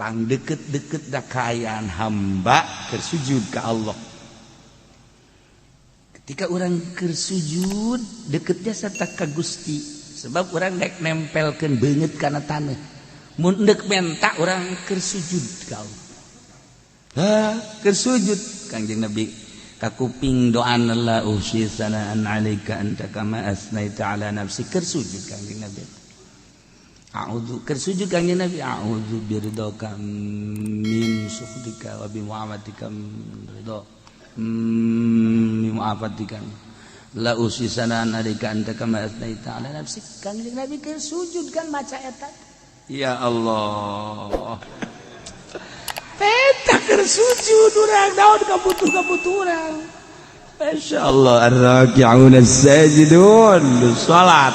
Pang deket-deket da kaayaan hamba keur sujud ka Allah. Ketika orang keur sujud, deket jasa ka Gusti, sebab orang dek nempelkeun beungeut kana taneuh. Mun deuk menta, orang keur sujud ka Allah. Ha, keur sujud Kangjeng Nabi kakuping doa, "La uhsi sanaan alaika anta kama asnaita ala nafsi." Keur sujud Kangjeng Nabi. A'udzu, keur sujud Kangjeng Nabi, "A'udzu biridhaka min sukhtika wa bi mu'afatika min ridha min mu'afatika, la uhsi sanaan alaika anta kama asnaita ala nafsi." Kangjeng Nabi keur sujud kan maca eta. Ya Allah, peta keur sujud urang naon kabutuh-kabutuh urang? Masya Allah, ar-raki'un as-sajidun, salat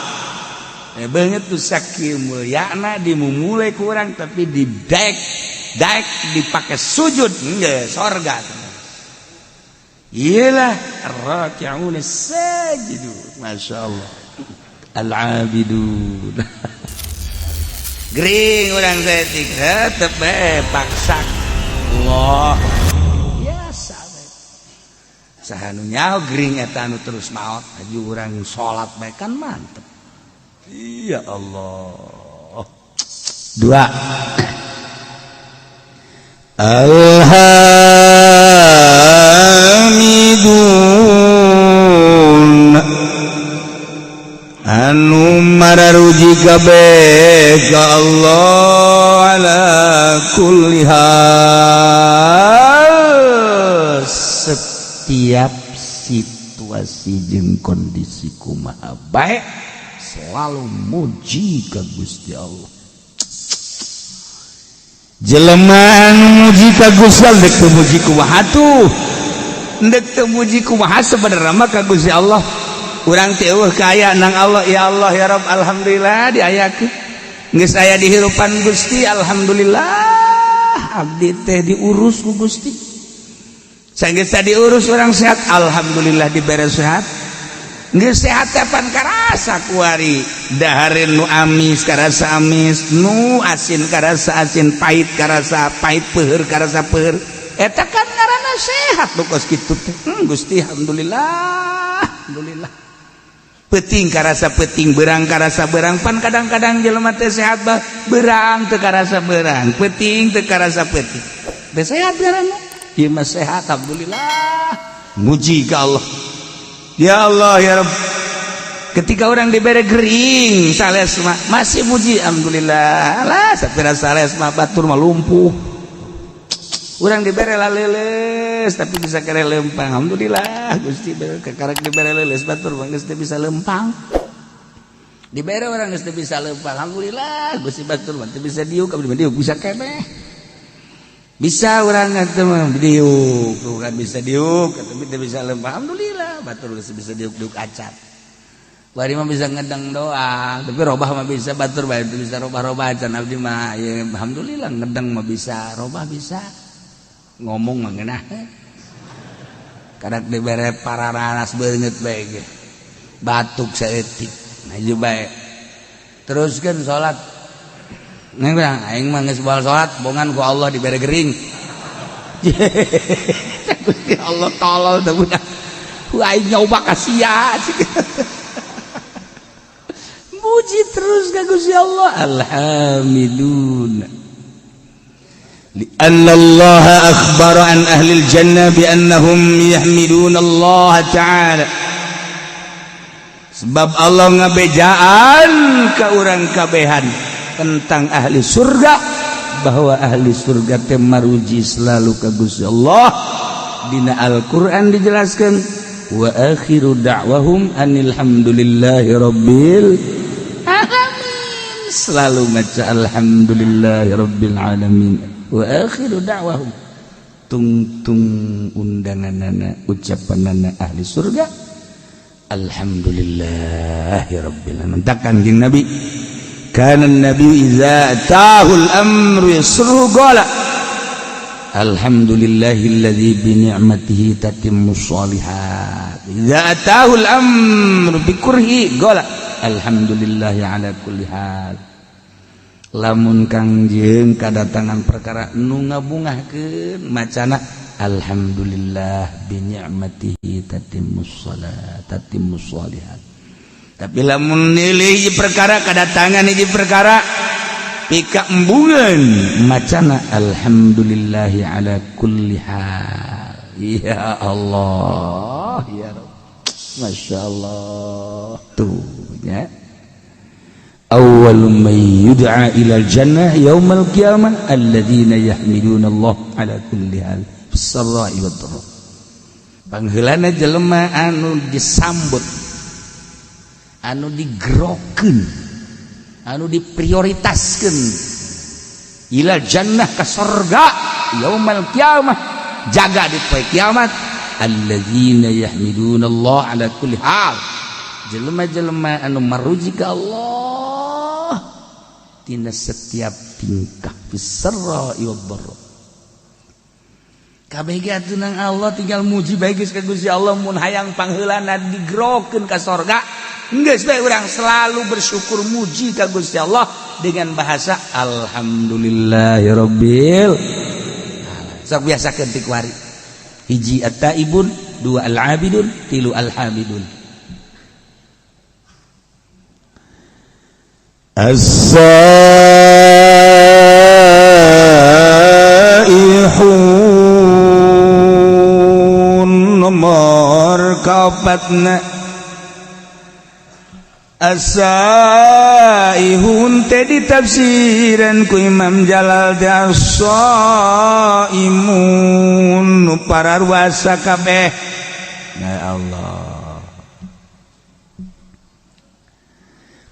banget tuh sakieu mulyana dimumule kurang, tapi di dek dek dipakai sujud enggak sorga. Iyalah, ar-raki'un as-sajidun, Masya Allah, al-abidun. Gering urang saeutik, tetep bae paksa Allah biasa bae. Saha nu nyaho gering eta anu terus maot aju urang salat bae kan mantep. Ya Allah. Dua. Alhamidun, anu mararuji kabeh ka Allah, ala kulli hal, setiap situasi jeung kondisi kumaha bae selalu muji ka Gusti Allah. Jelema anu muji ka Gusti Allah, dek teu muji kumaha tuh, dek teu muji kumaha, sebenarnya mah ka Gusti Allah urang teh eueuh kaya nang Allah. Ya Allah, ya Rabb, alhamdulillah diayakeun, geus aya di hirupan Gusti, alhamdulillah abdi teh diurus ku Gusti. Sanggeus diurus, orang sehat, alhamdulillah dibere sehat. Geus sehat teh pan karasa kuari, dahareun nu amis karasa amis, nu asin karasa asin, pahit karasa pahit, peuheur karasa peuheur. Eta kan ngaranna sehat nu kos kitu teh. Gusti, alhamdulillah, alhamdulillah. Peuting karasa peuting, berang karasa berang. Pan kadang-kadang jelema teh sehat bah berang teu karasa berang, peuting teu karasa peuting. Teh sehat ngaranna. Ieu mah sehat, alhamdulillah, muji ka Allah. Ya Allah, ya Rabb. Ketika orang diberi gering sales mah masih muji, alhamdulillah lah sapira sales mah, batur mah lumpuh. Urang dibere laleles tapi bisa kere lempang, alhamdulillah Gusti kakarek dibere leuleus, batur mah geus teu bisa lempang. Dibere orang geus teu bisa lempang, alhamdulillah Gusti, batur mah teu bisa diuk, abdi mah diuk bisa keneh. Bisa orang teh mah diuk tuh kan, bisa diuk tapi teu bisa lempang, alhamdulillah batur geus bisa diuk-diuk acan. Bari mah bisa ngedeng doang, tapi robah mah bisa, batur bae teu bisa robah-robah acan. Abdi mah ya alhamdulillah ngedeng mah bisa, robah bisa, ngomong mah ngeunah. Kadak dibere pararanas beungeut bae ge batuk saeutik maju bae. Teruskeun salat. Neng bilang, aing mah geus baal salat, bongan ku Allah dibere gering. Gusti Allah tolol teh budak. Ku aing nyoba ka sia. Muji terus ka Gusti Allah. Alhamidun. لأن الله أخبر عن أهل الجنة بأنهم يحمدون الله تعالى, sebab Allah ngabejaan ke orang kabehan tentang ahli surga, bahwa ahli surga teh maruji selalu ke Gusti Allah. Dina Al-Qur'an dijelaskan, "Wa akhiru da'wahum anil hamdulillahi rabbil alamin." Selalu maca alhamdulillahi rabbil alamin. Wa akhiru da'wahum, tungtung undanganana, ucapanana ahli surga, alhamdulillahi rabbil alamin. Takkan jeung Nabi, kana nabi idza atahul amru yasruhu qala alhamdulillahilladzi bi ni'matihi tatimmus shalihat. Idza atahul amru bi kurhi qala alhamdulillahi ala kulli hal. Lamun Kangjeng kadatangan perkara nu ngabungahkeun, macana alhamdulillah bi ni'matihi tatimmus shalat, tatimmus shalihat. Tapi lamun nilai hiji perkara, kadatangan hiji perkara pika embungan, macana alhamdulillahi ala kulli hal. Ya Allah, ya Rabb, Masya Allah tuh ya. Awwalu man yud'a ila jannah yaumal qiyamah alladzina yahmiduna Allah ala kulli hal fis-sarra'i wad-dharra. Pangheulana jelema anu disambut, anu digerokeun, anu diprioritaskeun ila jannah, ka sorga, yaumal qiyamah, jaga di poe kiamat, alladzina yahmiduna Allah ala kulli hal, jelema-jelema anu maruji ka Allah tina setiap tingkah, fis-sarra'i wad-dharra. Kabeh ge atuh nang Allah, tinggal muji bae geus ka Gusti Allah. Mun hayang pangheulana digerokeun ka sorga, geus bae urang selalu bersyukur, muji ka Gusti Allah dengan bahasa alhamdulillahirabbil. Sok biasakeun ti kuari. Hiji at-taibun, dua al-abidun, tilu al-hamidun. As-saihun nomor kaopatna. As-saihun teh ditafsiran ku Imam Jalal teh as-saimun, nu pararwasa kabeh. Ya Allah,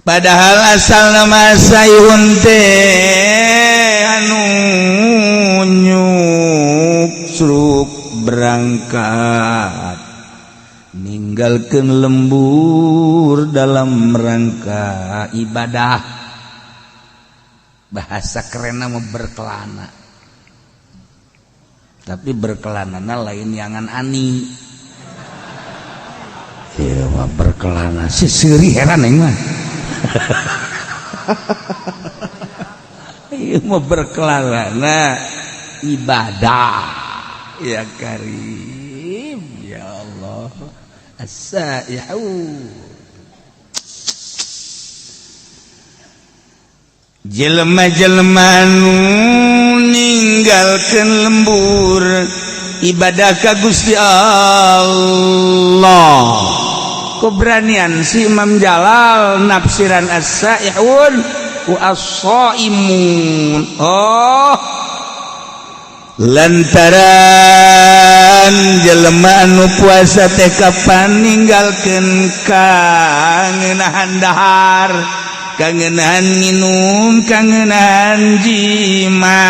padahal asal nama saihun teh anu nyuksruk berangkat ninggalkan lembur dalam rangka ibadah. Bahasa keren nama berkelana, tapi berkelana lain yangan ani. Iya mah berkelana si seuri, heran aing mah. Iya mah berkelana ibadah. Ya Karim, ya Allah. As-saihu jelema-jelema nu ninggalkeun lembur ibadah ka Gusti Allah. Keberanian si Imam Jalal nafsiran as-saihun wa as-saimun. Oh, lantaran jelema anu puasa teh kapan ninggalkeun kangenahan dahar, kangenahan nginum, kangenahan jima.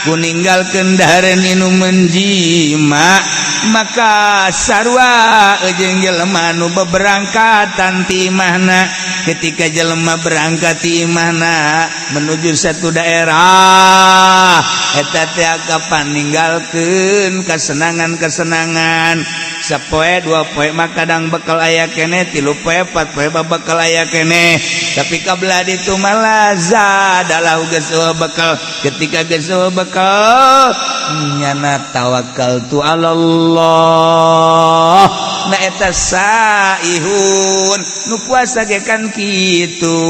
Ku ninggalkeun dahareun, inumeun, jima, maka sarua jeung jelema anu beberangkatan ti imahna. Ketika jelema berangkat ti imahna menuju satu daerah, eta teh kapan ninggalkeun kesenangan-kesenangan. Sapoe dua poe mah kadang bekal aya keneh, tilu poe, empat poe mah bekal aya keneh, tapi kabla ditu malah zadalah geus bekal. Ketika geus bekal, nyana tawakal tu Allah. Nah, eta saihun nu puasa ge kan kitu,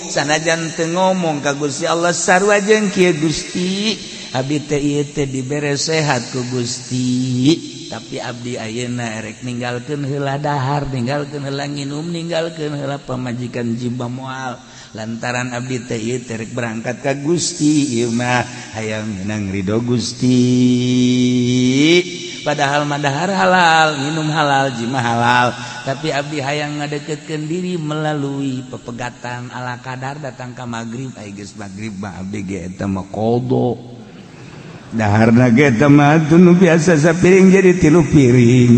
sanajan teu ngomong ka Gusti Allah, sarua jeung kieu, Gusti, abdi teh ieu teh dibere sehat ku Gusti, tapi abdi ayeuna erek ninggalkeun heula dahar, ninggalkeun heula nginum, ninggalkeun heula pamajikan, jima moal, lantaran abdi teh ieu teh rek berangkat ka Gusti. Ieu mah hayang menang ridho Gusti. Padahal mah dahar halal, minum halal, jima halal, tapi abdi hayang ngadeketkeun diri melalui pepegatan ala kadar. Datang ka magrib, ai geus magrib mah abdi ge eta mah qada. Daharna ge eta mah nu biasa sapiring jadi tilu piring.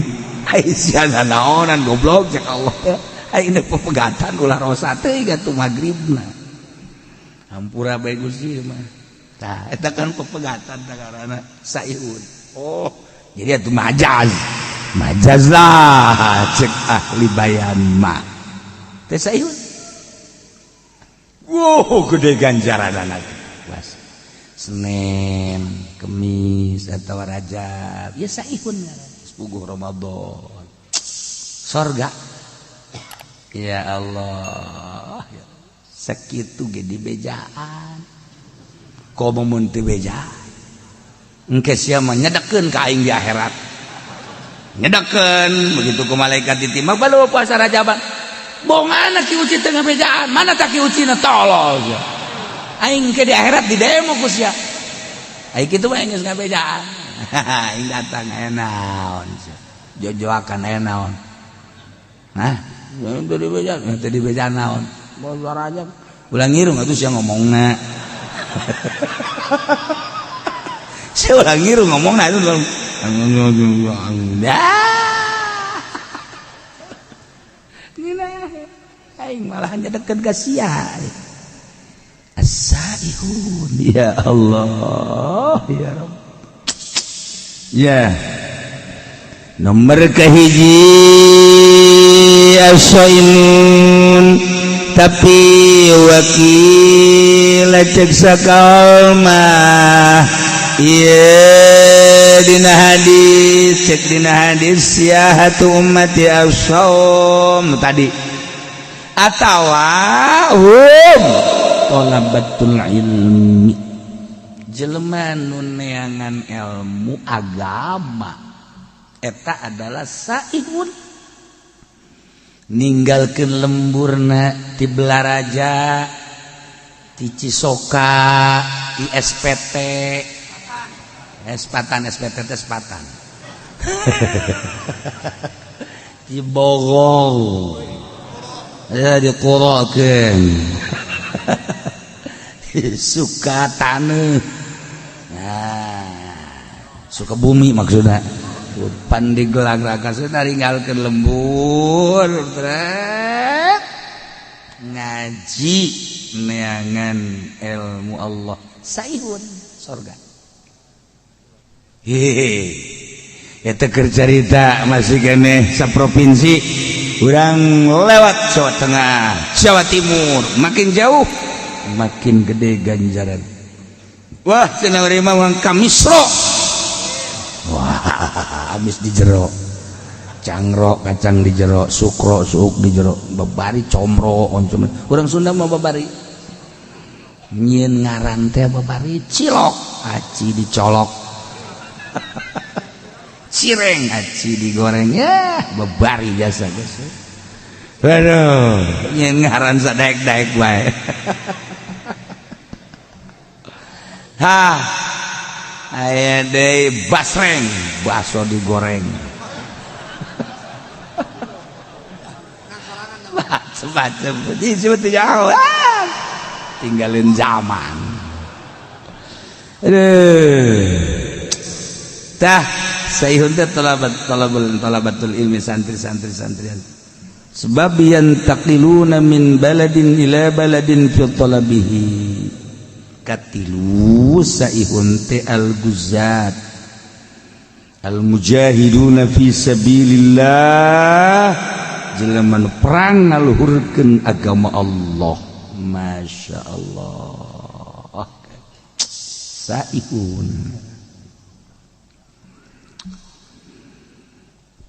Ai sia naonan, goblok, cek Allah. Ai ini pepegatan, ulah rosa teh atuh magribna. Hampura bae Gusti mah. Tah, eta kan pepegatan karena saihun. Oh, jadi itu majaz. Majaz lah cek ahli bayan mah. Teh saihun. Wow, gede ganjaran anak. Puasa Senin, Kemis atau Rajab ya saihun puguh Ramadan. Sorga. Ya Allah. Sakitu ge dibejaan. Komo mun teu beja. Engke sia mah nyedekeun ka aing di akhirat. Nyedekeun begitu ku malaikat ditimbang balu puasa Rajaban. Bongana Ki Uci teu ngabejaan, mana tak Ki Uci na tolol sia. Aing ke di akhirat di demo ku sia. Aing kitu mah geus ngabejaan. Aing datang aya naon sia. Jojoakan aya naon. Nah, teu dibejaan, teu dibejaan naon. Puasa Rajab. Ulah ngirung atuh sia ngomongna. Sia ulah ngirung ngomongna itu. Aing malah nyedeket ka sia. As-saihun. Ya Allah, ya Rabb. Ya. Nomor kahiji as-saimun tapi wakil cek sakalmah. Iya dina hadis, cek dina hadis siyahatu ummati as-saum tadi atawa hum talabatul ilmi, jelema nu neangan ilmu agama eta adalah saihun, ninggalkeun lemburna ti Belaraja, ti Cisoka, ti SPT Espatan, SPT teh Sepatan, ti Bogor ya dikurokeun suka taneuh, nah suka bumi maksudna pan digelang-gelang sudah ninggalkeun lembur trek ngaji neangan ilmu Allah saihun sorga. Hehehe eta keur carita masih keneh saprovinsi urang lewat Jawa Tengah, Jawa Timur, makin jauh makin gede ganjaran. Wah cenah urang mah ka Misro. Wah habis di jero cangrok kacang di jero, sukro suuk di jero, babari comro oncom. Urang Sunda mah babari nyieun ngaran teh babari cilok aci dicolok, cireng aci digoreng, ya babari jasa geus. Aduh nyieun ngaran sadaek-daek bae. Hah aya deui basreng baso digoreng. Macem-macem jauh tinggalin zaman. Aduh tah saihun teh talabatul ilmi santri-santri santrian sebab yantaqiluna min baladin ila baladin fi talabihi. Katilu saihun teh al-guzat al-mujahiduna fi sabilillah, jelema nu perang ngaluhurkeun agama Allah. Masya Allah saihun.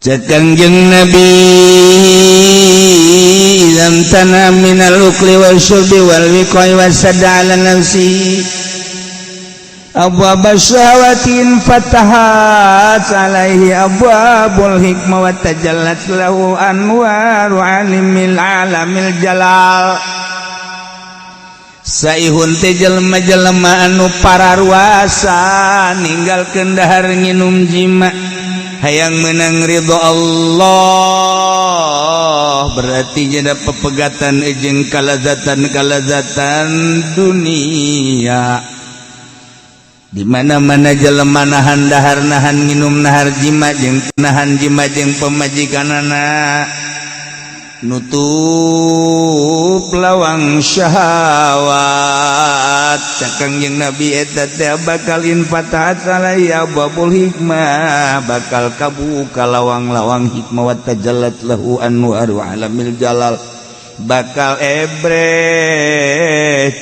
Cek Kangjeng Nabi lam tana minal ukli wal syurbi wal wiqai wasadda ala nafsi abwab syahawatin fatahat alaihi abwabul hikmah wa tajallat lahu anwaru alimil alamil jalal. Saihun teh jelema-jelema anu pararuasa ninggalkeun dahar nginum jima hayang menang ridho Allah, berarti jeda pepegatan jeung kalazatan-kalazatan dunia. Di mana-mana jelema nahan dahar nahan nginum nahar jima jeung nahan jima jeung pemajikanana nutup lawang syahwat. Cakang jeung Nabi eta teh bakal infatahat alaihi babul hikmah, bakal kabuka lawang-lawang hikmah wa tajallat lahu anwaru alamil jalal, Bakal ebre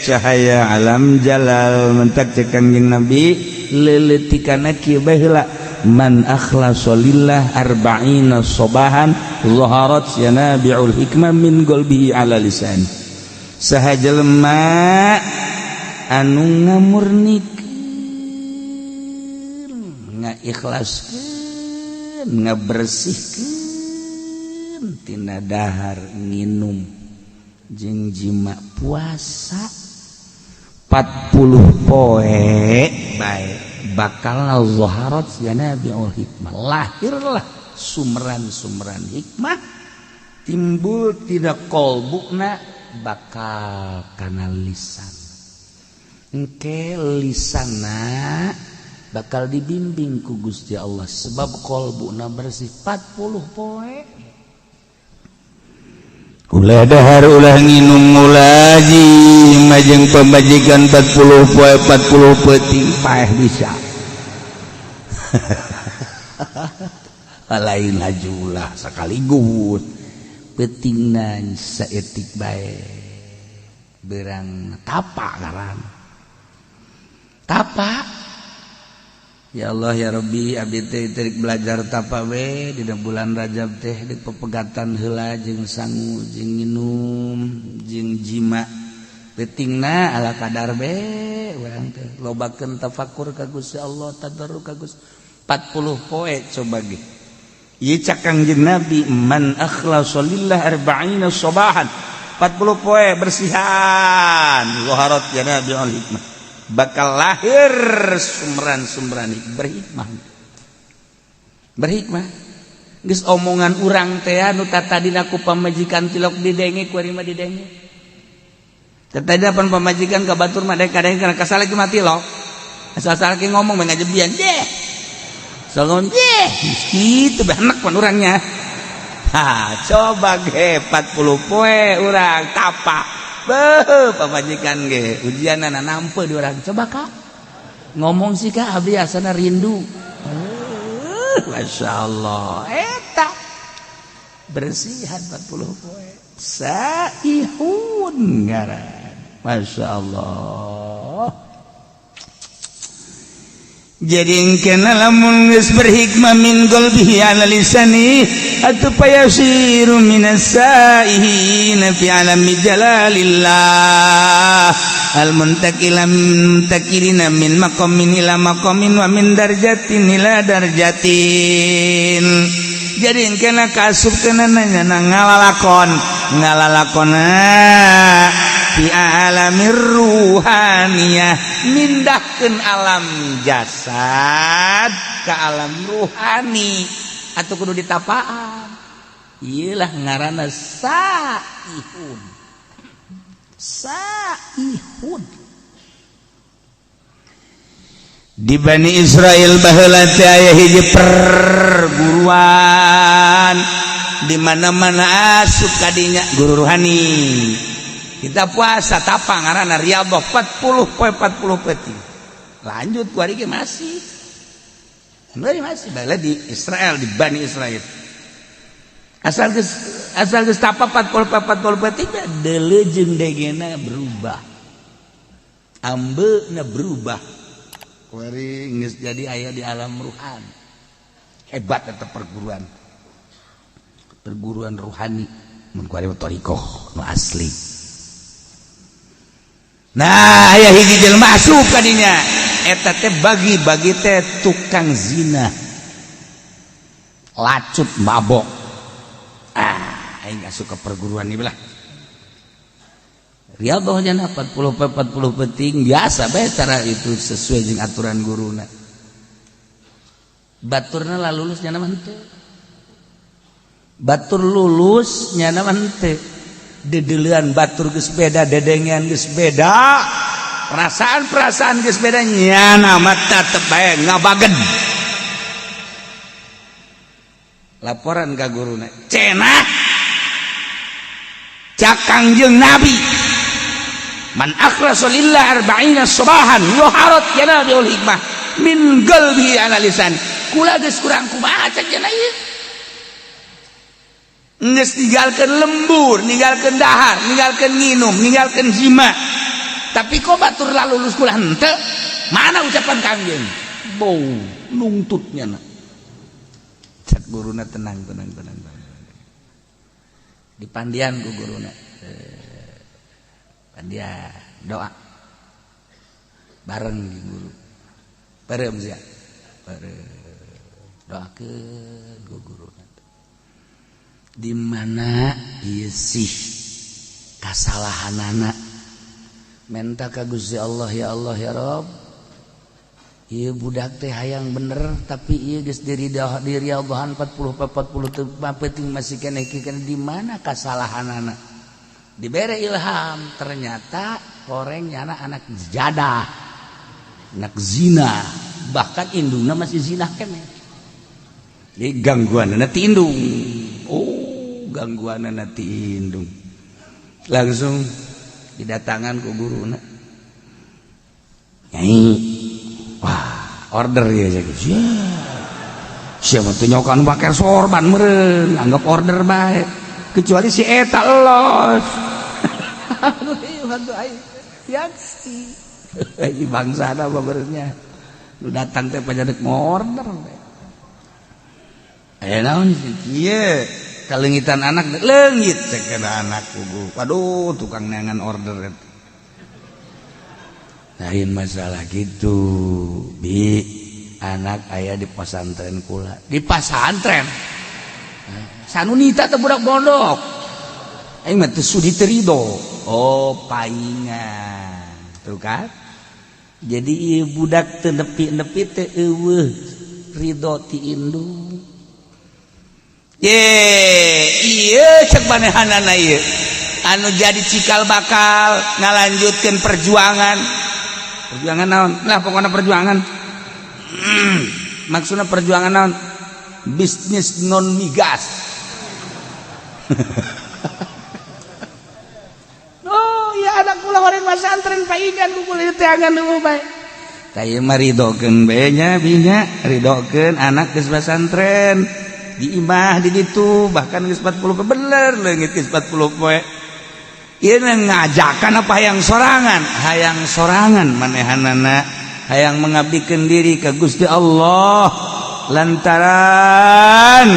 cahaya alam jalal. Mentak cek Kangjeng Nabi leuleutikanna kieu bae heula, man akhlasa lillah arba'ina sobahan zaharat yanabi'ul hikmah min qalbihi ala lisan. Saha jelema anu ngamurnikeun, ngaikhlaskeun, ngabersihkeun tina dahar, nginum jeung jima, puasa 40 poe bae, bakal zaharat yanabi'ul hikmah, lahirlah sumberan-sumberan hikmah timbul tina kolbuna bakal kana lisan. Engke lisana bakal dibimbing ku Gusti Allah sebab kolbuna bersih 40 poe. Ulah dahar, ulah nginum, ulah jima jeung pamajikan 40 poe 40 peuting, paeh bisa. Lain laju ulah sekaligus, peutingna saeutik bae, berang tapa ngaran tapa. Ya Allah ya Rabbi, abdi teh terik belajar tapa we dina bulan Rajab teh, di pepegatan heula jeung sangu jeung nginum jeung jima, peutingna ala kadar be. Urang teh lobakeun tafakur ka Gusti Allah, tadarru ka Gusti 40 poe. Coba ge ieu cak Kangjeng Nabi, man akhlasa lillah arba'ina sabahan, 40 poe bersihan, zaharat yanabi'ul hikmah, bakal lahir sumberan-sumberan berhikmah. Berhikmah geus omongan urang teh anu tatadina ku pamajikan tilok didenge, ku ari mah didenge. Tatadina pan pamajikan ka batur mah kadang kana kasal lagi mati lo, asal salaki ngomong mah ngajebian deh, so deh gitu benek pan urangnya. Ha, coba ge 40 poe urang tapa. Beuh, pamajikan ge ujianana nampe di urang. Coba kak ngomong sih kak, abdi asana rindu. Masya Allah, eta bersihan 40 poe, saihun ngaran. Masya Allah. Jadi kena lamun geus berhikmah min qalbihi ala lisani atuh payasiru minas saihin fi alami jalalillah al muntakila muntakilina min maqamin ila maqamin wa min darjatin ila darjatin. Jadi kena kasup kena nanya ngalalakon ngalalakona fi alamir ruhaniyah, mindahkeun alam jasad ke alam ruhani atau kudu ditapaan. Iyalah ngaranna saihun. Saihun di Bani Israel baheula teh aya hiji perguruan, di mana-mana asup kadinya guru ruhani. Kita puasa tapa ngaranna riyadhah 40 poe 40 peuting. Lanjut ku ari ge masih. Masih baheula di Israel, di Bani Israel. Asal geus tapa 40 poe 40 peuting, deuleu jeung degena berubah. Ambeuna berubah. Kuari geus jadi aya di alam ruhan. Hebat eta perguruan. Perguruan ruhani mun kuari mah thariqah nu asli. Nah, aya hiji jelema asup ka dinya. Eta teh bagi-bagi teh tukang zina. Lacut, mabok. Ah, aing asup ke perguruan ieu lah. Riyadhahnya 40 40 peuting biasa bae, cara itu sesuai jeung aturan guruna. Baturna lah lulus, nyana mah henteu. Batur lulus, nyana mah henteu. Dedeulean batur geus beda, dedengean geus beda, perasaan-perasaan geus beda, nyana mah tetep bae ngabagen. Laporan ka guruna. Cenah cak Kangjeng Nabi, man akhlasa lillah arba'ina sabahan zaharat yanabiul hikmah min qalbihi ala lisan. Kula geus kurang kumaha cak cenah ieu. Geus ninggalkeun lembur, ninggalkeun dahar, ninggalkeun nginum, ninggalkeun jima, tapi kok batur lulus kuliah henteu? Mana ucapan Kangjeng? Bau nungtutnya na. Cek guruna, "Tenang, tenang, tenang, tenang." Dipandian ku guruna, pandian doa bareng di guru bareng sia bareng, doakeun ku guruna, di mana ieu sih kasalahanana? Menta ka Gusti Allah, "Ya Allah, ya Rob, ieu budak teh hayang bener, tapi ieu geus diri diri Allahan 40 40 teu penting, masih keneh keneh. Di mana kasalahanana?" Dibere ilham, ternyata horeng nyana anak jadah, anak zina, bahkan indungna masih zina keneh. Jadi gangguan ti indung. Oh, gangguan ti indung. Langsung didatangan ku guruna, "Nyai." Wah, order ya. Ya, siapa tuh nyokan pakai sorban meren, anggap order baik, kecuali si eta los. Aduh, bantu aing yaksi bangsa apa benernya lu datang teh pajadak mau order. Eh, naon sih? Kaleungitan anak leungit, cek anak kugu. Waduh, tukang neangan order eta. Lain masalah gitu bi, anak ayah di pesantren kula, di pesantren sanunita teh budak pondok aing mah teu sudi, teu ridho. Oh, paingan tuh kan. Jadi ieu budak teu nepi-nepi teu eueuh ridho ti indung. Ye, iya, cek manehanana ieu anu jadi cikal bakal ngalanjutkeun perjuangan. Perjuangan naon lah? Pokoknya perjuangan, maksudnya perjuangan naon? Bisnis non migas. Oh ya, anak kula horeng pesantren, paingan ku kula teangan nu bae. Tah, ieu mah ridokeun bae nya, binya ridokeun anak geus pesantren di imah di ditu, bahkan geus 40 poe, bener leungit geus 40 poe. Ieu ngajakan apa hayang sorangan? Hayang sorangan manehanana, hayang mengabdikeun diri ka Gusti Allah, lantaran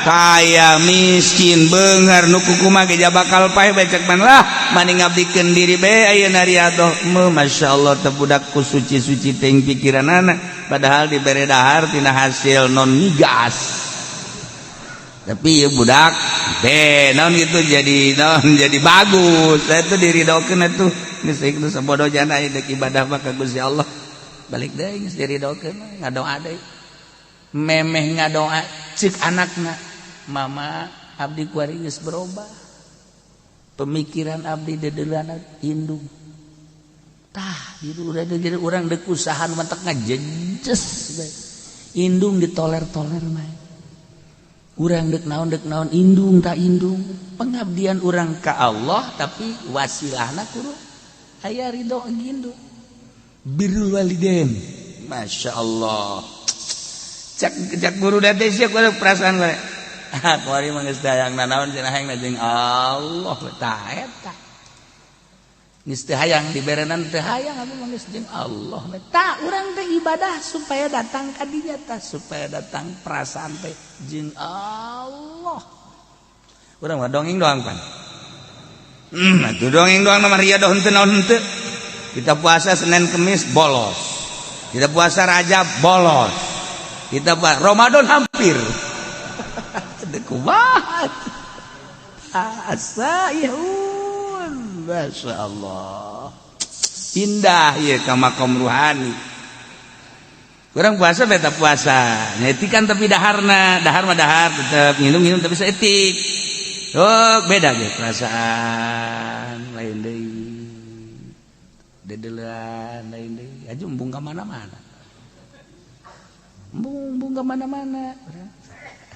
kaya miskin, beunghar nu kumaha ge bakal paeh becek man lah, mani ngabdikeun diri bae ayeuna riadoh. Masya Allah, teh budakku suci-suci teuing pikiranana, padahal dibere dahar tina hasil non migas. Tapi ya budak deh naon gitu, jadi naon, jadi bagus. Saya tuh diridokeun atuh, geus itu sabodo jana dek ibadah mah ka Gusti Allah. Balik deui geus diridokeun, ngadoa deui. Memeh ngadoa, cek anakna, "Mama, abdi kuari geus berubah pemikiran abdi, dedelana indung." Tah, di jadi urang dek usahaan mentek ngajejes bae. Indung ditoler-toler mah. Urang dek naon, dek naon, indung tak indung pengabdian urang ka Allah, tapi wasilahna kudu aya ridho indung. Birrul walidain, Masya Allah. Cek cek guru date sia kudu perasaan gue. Ah, kuari mah geus hayang nanaon cenah, hayang jeung Allah. Tah, eta geus teu hayang diberenan, teu hayang abdi mah, geus jeung Allah. Tah, urang teh ibadah supaya datang ka dinya tah, supaya datang perasaan teh jeung Allah. Urang mah dongeng doang pan. Atuh dongeng doang mah, riadoh henteu naon henteu. Kita puasa Senin Kemis bolos, kita puasa Rajab bolos, kita puasa Ramadan hampir. Kumaha asa ihun. Masya Allah, indah ya ka makom ruhani. Kurang puasa beta puasa nyetikan, tapi daharna, dahar mah dahar tetep, minum minum tapi seetik. Oh, beda gitu, perasaan lain deui, dedelan lain deui. Aja embung ka mana-mana, embung embung ka mana-mana.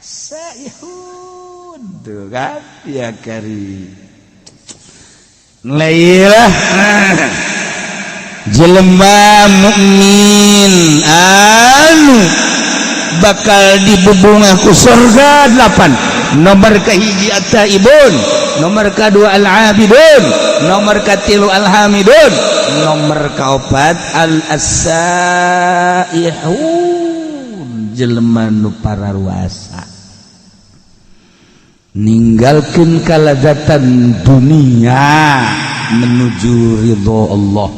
Saihun tuh kan ya kari. Lailah jelema mukmin anu bakal dibubungah ku surga delapan. Nomor kahiji at-taibun, nomor kedua al-abidun, nomor katilu al-hamidun, nomor kaopat al-asaihun, jelema nu pararuasa ninggalkeun kalazatan dunia menuju ridho Allah,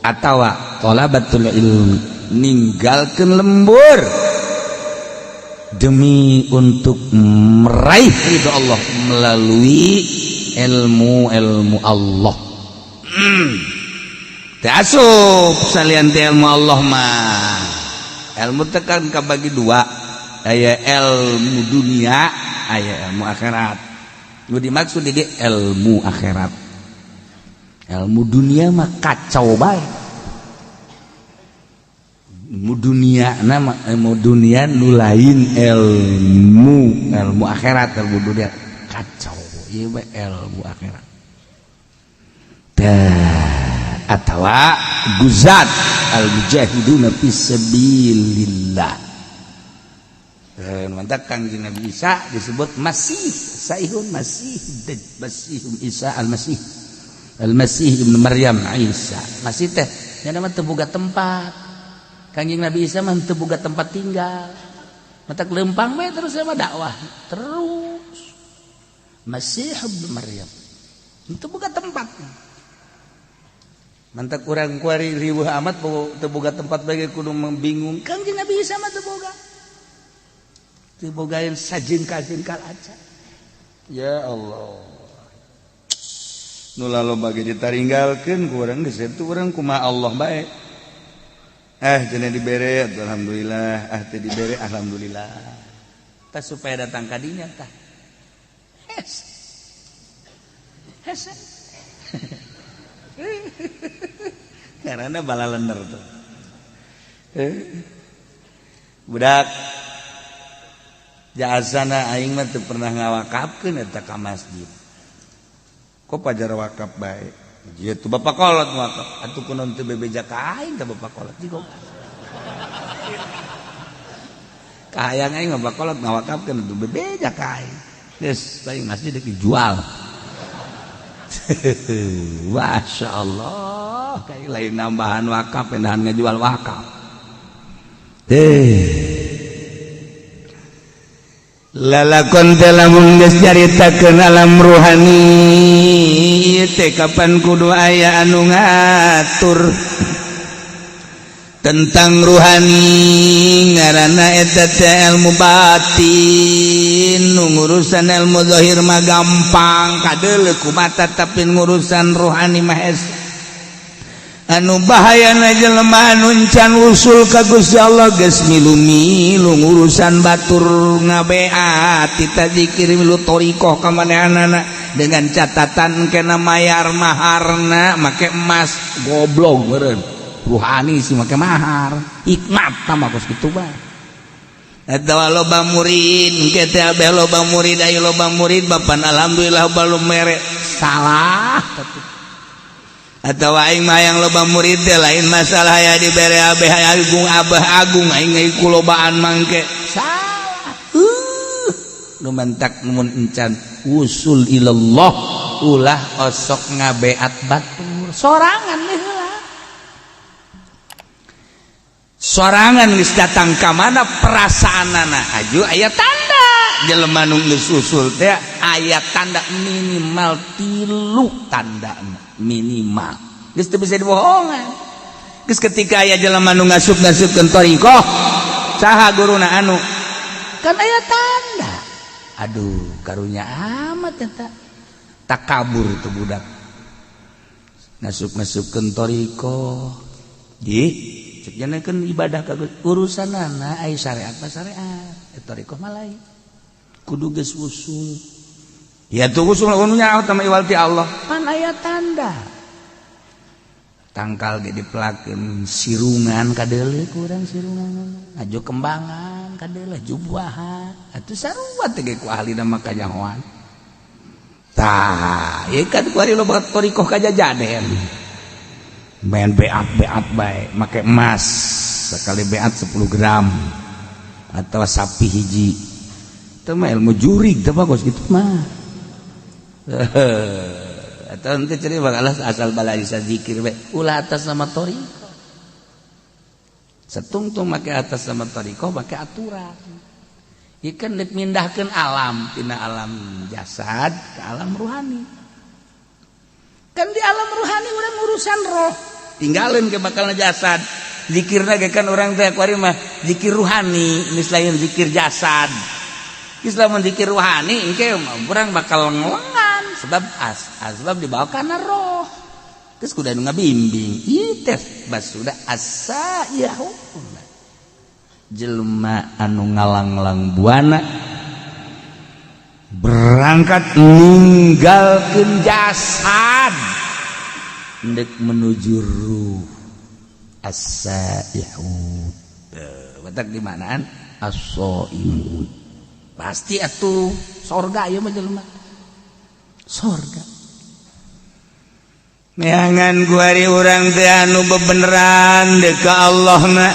atawa thalabatul ilmi, ninggalkeun lembur demi untuk meraih ridho Allah melalui ilmu-ilmu Allah. Teu asup salian ti ilmu Allah mah. Ilmu tekan kabagi dua, aya ilmu dunia, aya ilmu akhirat. Nu dimaksud di ilmu akhirat, ilmu dunia mah kacau bae. Ilmu dunia nama ilmu dunia nu lain ilmu ilmu akhirat. Ilmu dunia kacau, ieu mah ilmu akhirat. Tah, atawa guzat al mujahiduna fisabilillah. Mantap. Kangjeng Nabi Isa disebut Masih Saihun, Masih, Masih Isa, Al-Masih, Al-Masih Ibnu Maryam, Isa Masih teh nya mah teu boga tempat. Kangjeng Nabi Isa mah teu boga tempat tinggal, matak lempang bae terus sama dakwah terus. Masih Ibnu Maryam teu boga tempat. Mantak urang kuari riweuh amat teu boga tempat bae kudu bingung. Kangjeng Nabi Isa mah teu boga, teu bogaeun sajengkal-jengkal aja. Ya Allah, nu laloba ge ditaringgalkeun ku urang geus eta. Urang kumaha Allah bae. Cenah dibere, alhamdulillah. Ah, teu dibere, alhamdulillah. Tah, supaya datang ka dinya tah hese hese, karena bala lener tuh. Budak jasana aing mah teu pernah ngawakafkeun eta ka masjid. Kok pajar wakaf bae? Ieu tuh bapak kolot wakaf atuh, kunaon teu bebeja ka aing tah bapak kolot? Jigo kahayang aing mah bapak kolot ngawakafkeun atuh bebeja ka aing. Geus aing masjid dijual. Masya Allah, kayak lain nambahan wakaf, pindahan ngejual wakaf. Lalakon teh lamun geus nyaritakeun alam ruhani ieu teh, kapan kudu aya anu ngatur tentang ruhani, ngaranna eta teh ilmu batin. Nu ngurusan ilmu zahir mah gampang kadeuleu ku mata, tapi ngurusan ruhani mah hese. Anu bahayana jelema anu can usul ka Gusti Allah geus milu-milu ngurusan batur, ngabeat tita zikir, milu thoriqoh ka manehanana dengan catatan kena mayar maharna make emas. Goblok meureun ruhani sih make mahar hikmat tah kos kitu bae. Eta loba murid ke teh, abeh loba murid, ayo loba murid bapan, alhamdulillah balum mere salah. Atau aing mah yang loba murid teh lain masalah ya dibere abeh agung, abah agung aing kulobaan mangke, salah. Nu mantak mun encan usul ilallah ulah osok ngabeat batur sorangan heula. Sorangan geus datang ka mana perasaanana, aju aya tanda jelema nu geus usul teh, aya tanda minimal tilu tanda minimal, geus teu bisa dibohongan. Geus ketika aya jelema nu ngasup-ngasupkeun thoriqoh, saha guruna, anu kan aya tanda. Aduh, karunya amat eta takabur itu budak ngasup-ngasupkeun thoriqoh di cek kan ibadah ka urusanana ai syariat mah syariat, thoriqoh mah lain. Kudu geus usul ya tuh, usul anu nyaho sama iwal ti Allah pan aya tanda tangkal ge dipelakeun sirungan kadeuleu kurang sirungan, aju kembangan kadeuleu jubuahan atuh sarua teh ge ku ahlina mah kanyahoan. Tah, ieu kan kuari loba thoriqoh kajajaden main beat beat bae make emas, sekali beat 10 gram atau sapi hiji. Itu mah ilmu jurig teh kos kitu mah. Atau ente ceri bakal asal balai zikir we ulah atas nama thoriqoh. Setungtung make atas nama thoriqoh make aturan. Ieu kan deuk mindahkeun alam tina alam jasad ke alam ruhani. Kan di alam ruhani urang urusan roh. Tinggalin ke bakal jasad. Zikirna ge kan urang teh kuari mah zikir ruhani, geus lain zikir jasad. Geus lamun zikir ruhani engke urang bakal ngelengan sebab asbab dibawa kana roh. Terus kudu anu ngabimbing. Ieu teh basuda as-saihun. Jelema anu ngalanglang buana berangkat ninggalkeun jasad ndek menuju ruh as-saihun. Batak di manaan as-saimun. Pasti atuh sorga ieu mah jelema. Sorga. Neangan kuari urang teh anu bebeneran deuk ka Allah na.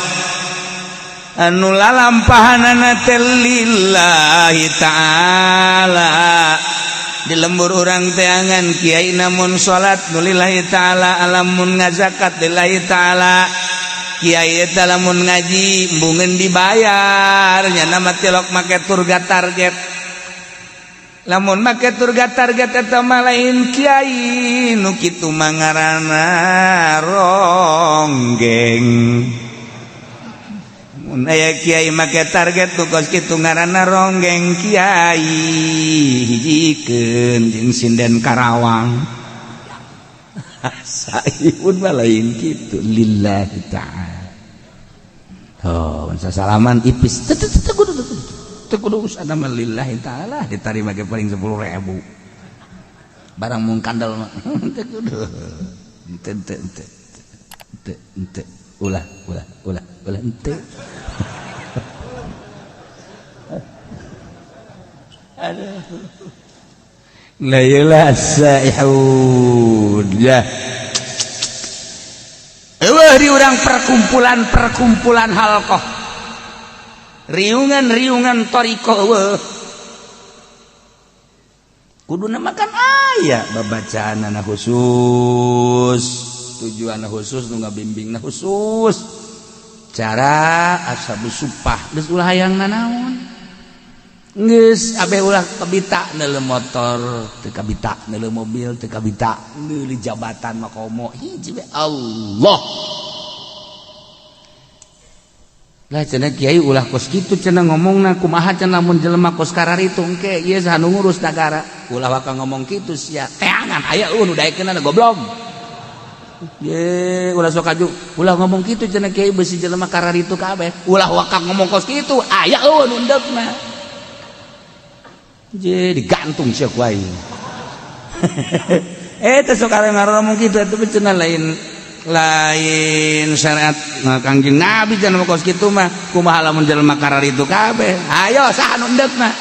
Anu lalampahanana teh lillahi ta'ala. Di lembur urang teangan kiai namun salat nu lillahi ta'ala, alamun ngazakat lillahi ta'ala. Kiai eta lamun ngaji embungeun dibayar nya nama tilok make turga target. Lamun make turga target eta mah lain kiai nu kitu mah ngaranna ronggeng. Mun aya kiai make target nu kos kitu ngaranna ronggeng kiai hijikeun jeung sinden Karawang. Saipun mah lain kitu lillahi ta'ala. Oh, salaman ipis. Teu teu kudu teu kudu usah mah lillahi ta'ala ditarima ge paling 10.000. Barang mung kandel mah teu kudu. Teu teu teu teu teu ulah ulah ulah ulah henteu. Aduh. La ilaha saihun ya. Eueuh di urang perkumpulan-perkumpulan halqah. Riungan-riungan thariqah eueuh. Kuduna makan aya babacaanana khusus, tujuanna khusus nu ngabimbingna khusus. Cara ashabus supah geus ulah hayang nanaon. Geus abeh ulah kabita neuleuh motor, teu kabita neuleuh mobil, teu kabita neuleuh jabatan makomo hiji we Allah. Lah cenah kiai ulah kos kitu cenah ngomongna kumaha cenah lamun jelema kos kararitu engke ieu saha nu ngurus nagara. Ulah waka ngomong kitu sia teangan aya eueuh nu daekeunana goblok. Ye ulah sok aju ulah ngomong kitu cenah kiai beusi jelema kararitu kabeh. Ulah waka ngomong kos kitu aya eueuh nu endepna. Je digantung sia ku aing. Teh sok ngomong kitu eta cenah lain lain syariat Kangjeng Nabi cenah kos kitu mah kumaha lamun jelema kararitu kabeh. Ayo saha nu endepna?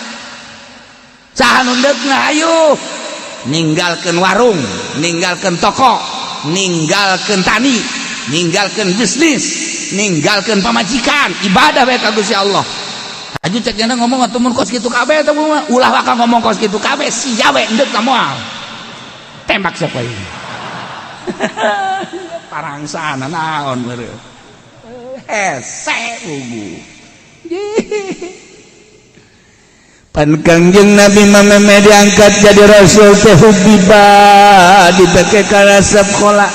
Saha nu endepna ayo. Ninggalkeun warung, ninggalkeun toko, ninggalkeun tani, ninggalkeun bisnis, ninggalkeun pamajikan, ibadah bae ka Gusti Allah. Aju cek jana ngomong atuh mun kos kitu kabeh eta mah ulah waka ngomong kos kitu kabeh sia we endek ka moal. Tembak siapa ini? Parangsana naon meureun. Hese bubu. Pan Kangjeng Nabi mah diangkat jadi rasul teh hubiba dipake karasep khola.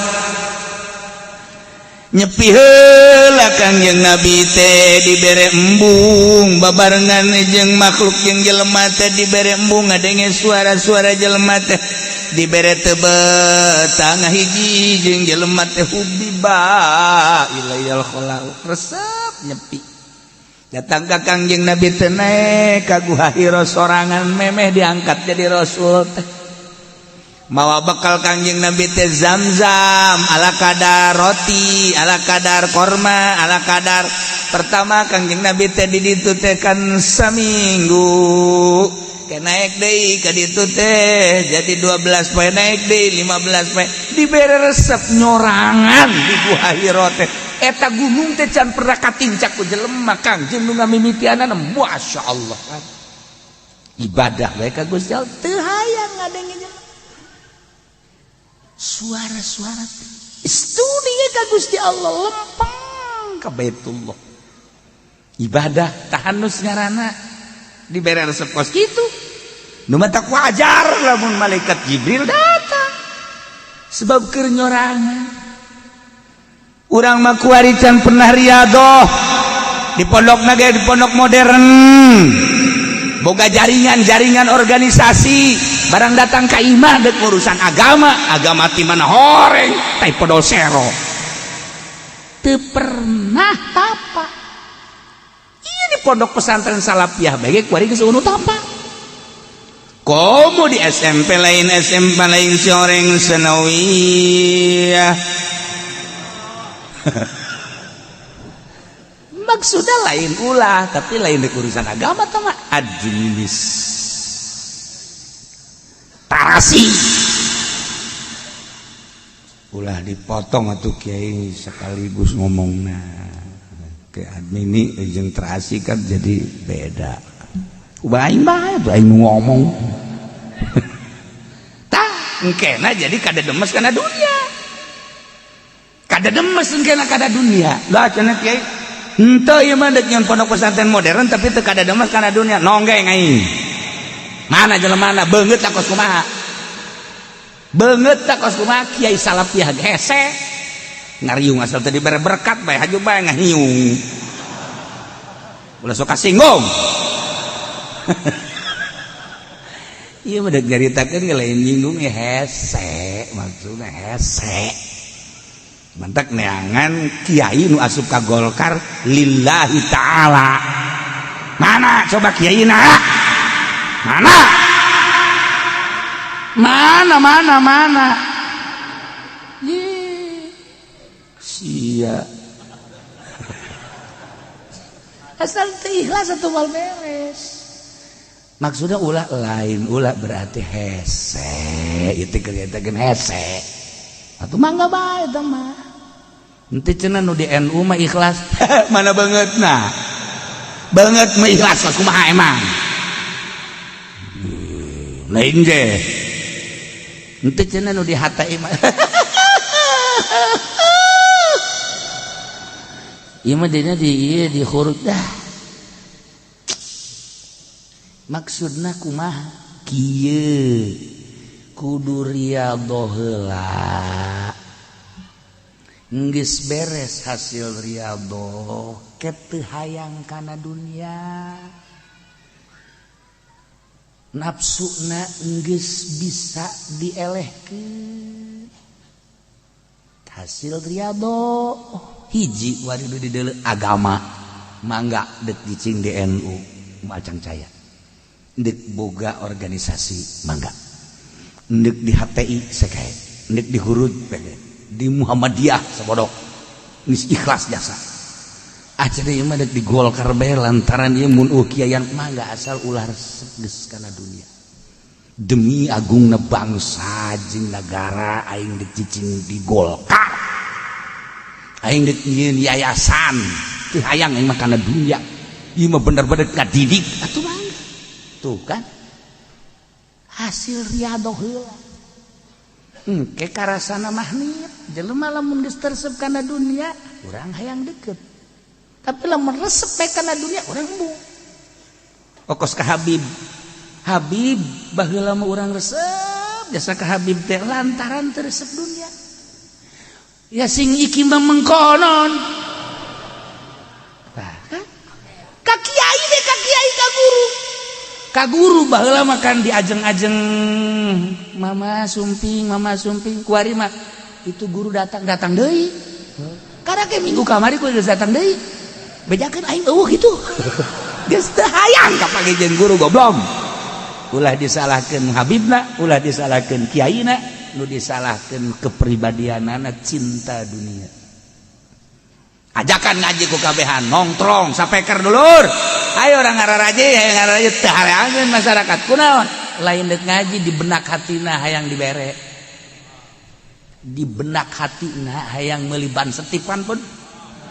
Nyepi heula Kangjeng Nabi teh dibere embung babarengan jeung makhluk jeung jelema teh dibere embung ngadenge suara-suara jelema teh dibere teu betah ngahiji jeung jelema teh hubiba ilayal khala resep nyepi datang ka Kangjeng Nabi teh naek ka Guha Hira sorangan memeh diangkat jadi rasul teh mawa bekal Kangjeng Nabi teh zam-zam ala kadar roti ala kadar korma ala kadar pertama Kangjeng Nabi teh di ditu teh kan saminggu ke naik deui ka ditu teh jadi 12 poe naik deui 15 poe dibere resep nyorangan di Gua Hira teh eta gunung teh can pernah katincak ku jelema Kangjeng nu ngamimitianana masyaallah. Ibadah bae ka Gusti Allah teu hayang ngadenge jelema. Suara-suara studi ka Gusti Allah lempeng ka Baitullah. Ibadah tahannus ngaranna dibere resep kos kitu. Nu matak wajar lamun malaikat Jibril datang. Sebab keur nyorangan. Urang mah kuari can pernah riadoh. Di pondok ge di pondok modern. Boga jaringan-jaringan organisasi, barang datang ka imah dek urusan agama, agama ti mana horeng, tai podol sero. Teu pernah tapa. Ieu di pondok pesantren Salafiyah bae kuari geus unu tapa. Komo di SMP lain SMP lain si senawiyah. Maksudnya lain ulah tapi lain di urusan agama tama administrasi ulah dipotong atuh kiai sekaligus ngomongna ke admini jeung terasi kan jadi beda. Ubah aing bae tuh aing ngomong. Tah engkena jadi kada demes kana dunia. Kada demes engkena kada dunia. Lah cenah kiai henteu ieu mah deuk nyeun pondok pesantren modern tapi teu kada demes kana dunia. Nonggeng aing. Mana jelemana beungeut tak kos kumaha. Beungeut tak kos kumaha kiai Salafiyah hese. Ngariung asal teu dibere berkat bae haju bae ngahiung. Ulah sok kasinggung. Ieu mah deuk nyaritakeun ge lain nyinggung ya hese, maksudna hese. Mantak neangan kiai nu asup ka Golkar lillahi ta'ala. Mana coba kiai na? Mana? Mana mana mana? Ye. Sia. Asal teu ikhlas atuh moal beres. Maksudnya ulah lain ulah berarti hese, itu kelihatan hese. Atuh mangga bae eta mah. Henteu cenah nu di NU mah ikhlas. Mana bangetna? Banget mah ikhlas kumaha emang? Lain ge. Henteu cenah nu di HTI mah. Ieu mah dina di ieu di khurud dah. Maksudna kumaha? Kieu kudu riyadhoh heula. Geus beres hasil riyadhoh, ke teu hayang kana dunia. Nafsuna geus bisa dielehkeun. Hasil riyadhoh hiji wari nu dideuleu agama, mangga deuk cicing di NU macang caya. Deuk boga organisasi mangga. Deuk di HTI sekae, deuk di Hurud pede, di Muhammadiyah sabodok. Geus ikhlas jasa. Ah cenah ieu mah deuk di Golkar bae lantaran ieu mun kiaian mangga asal ulah resep geus kana dunia. Demi agungna bangsa jeung nagara aing deuk cicing di Golkar. Aing deuk nyieun yayasan, teu hayang aing mah kana dunia. Ieu mah bener-bener ngadidik atuh mangga. Tuh kan hasil riyadhoh heula. Engke karasana mahnit jelema lamun geus teresep kana dunia urang hayang deket. Tapi lamun resep bae kana dunia urang embung. Okos ka Habib. Habib baheula mah urang resep jasa ka Habib teh lantaran teu resep dunia. Ya sing iki mah mengkonon. Tah kan? Ka kiai deh, ka kiai ka guru. Ka guru baheula mah kan diajeng-ajeng mama sumping kuari mah itu guru datang datang deui. Karena ke minggu kamari ku geus datang deui. Bejakeun aing eueuh kitu. Geus teu hayang ka pake jeung guru goblok. Ulah disalahkeun Habibna, ulah disalahkeun kiaina, nu disalahkeun kepribadianana cinta dunia. Ajakan ngaji ku kabehan, nongtrong sapeker dulur. Ayo orang ngararaji, ayo ngararaji teu hareangeun masyarakat. Kunaon? Lain deuk ngaji di benak hatina hayang dibere. Di benak hatina hayang meuli ban setipan pun.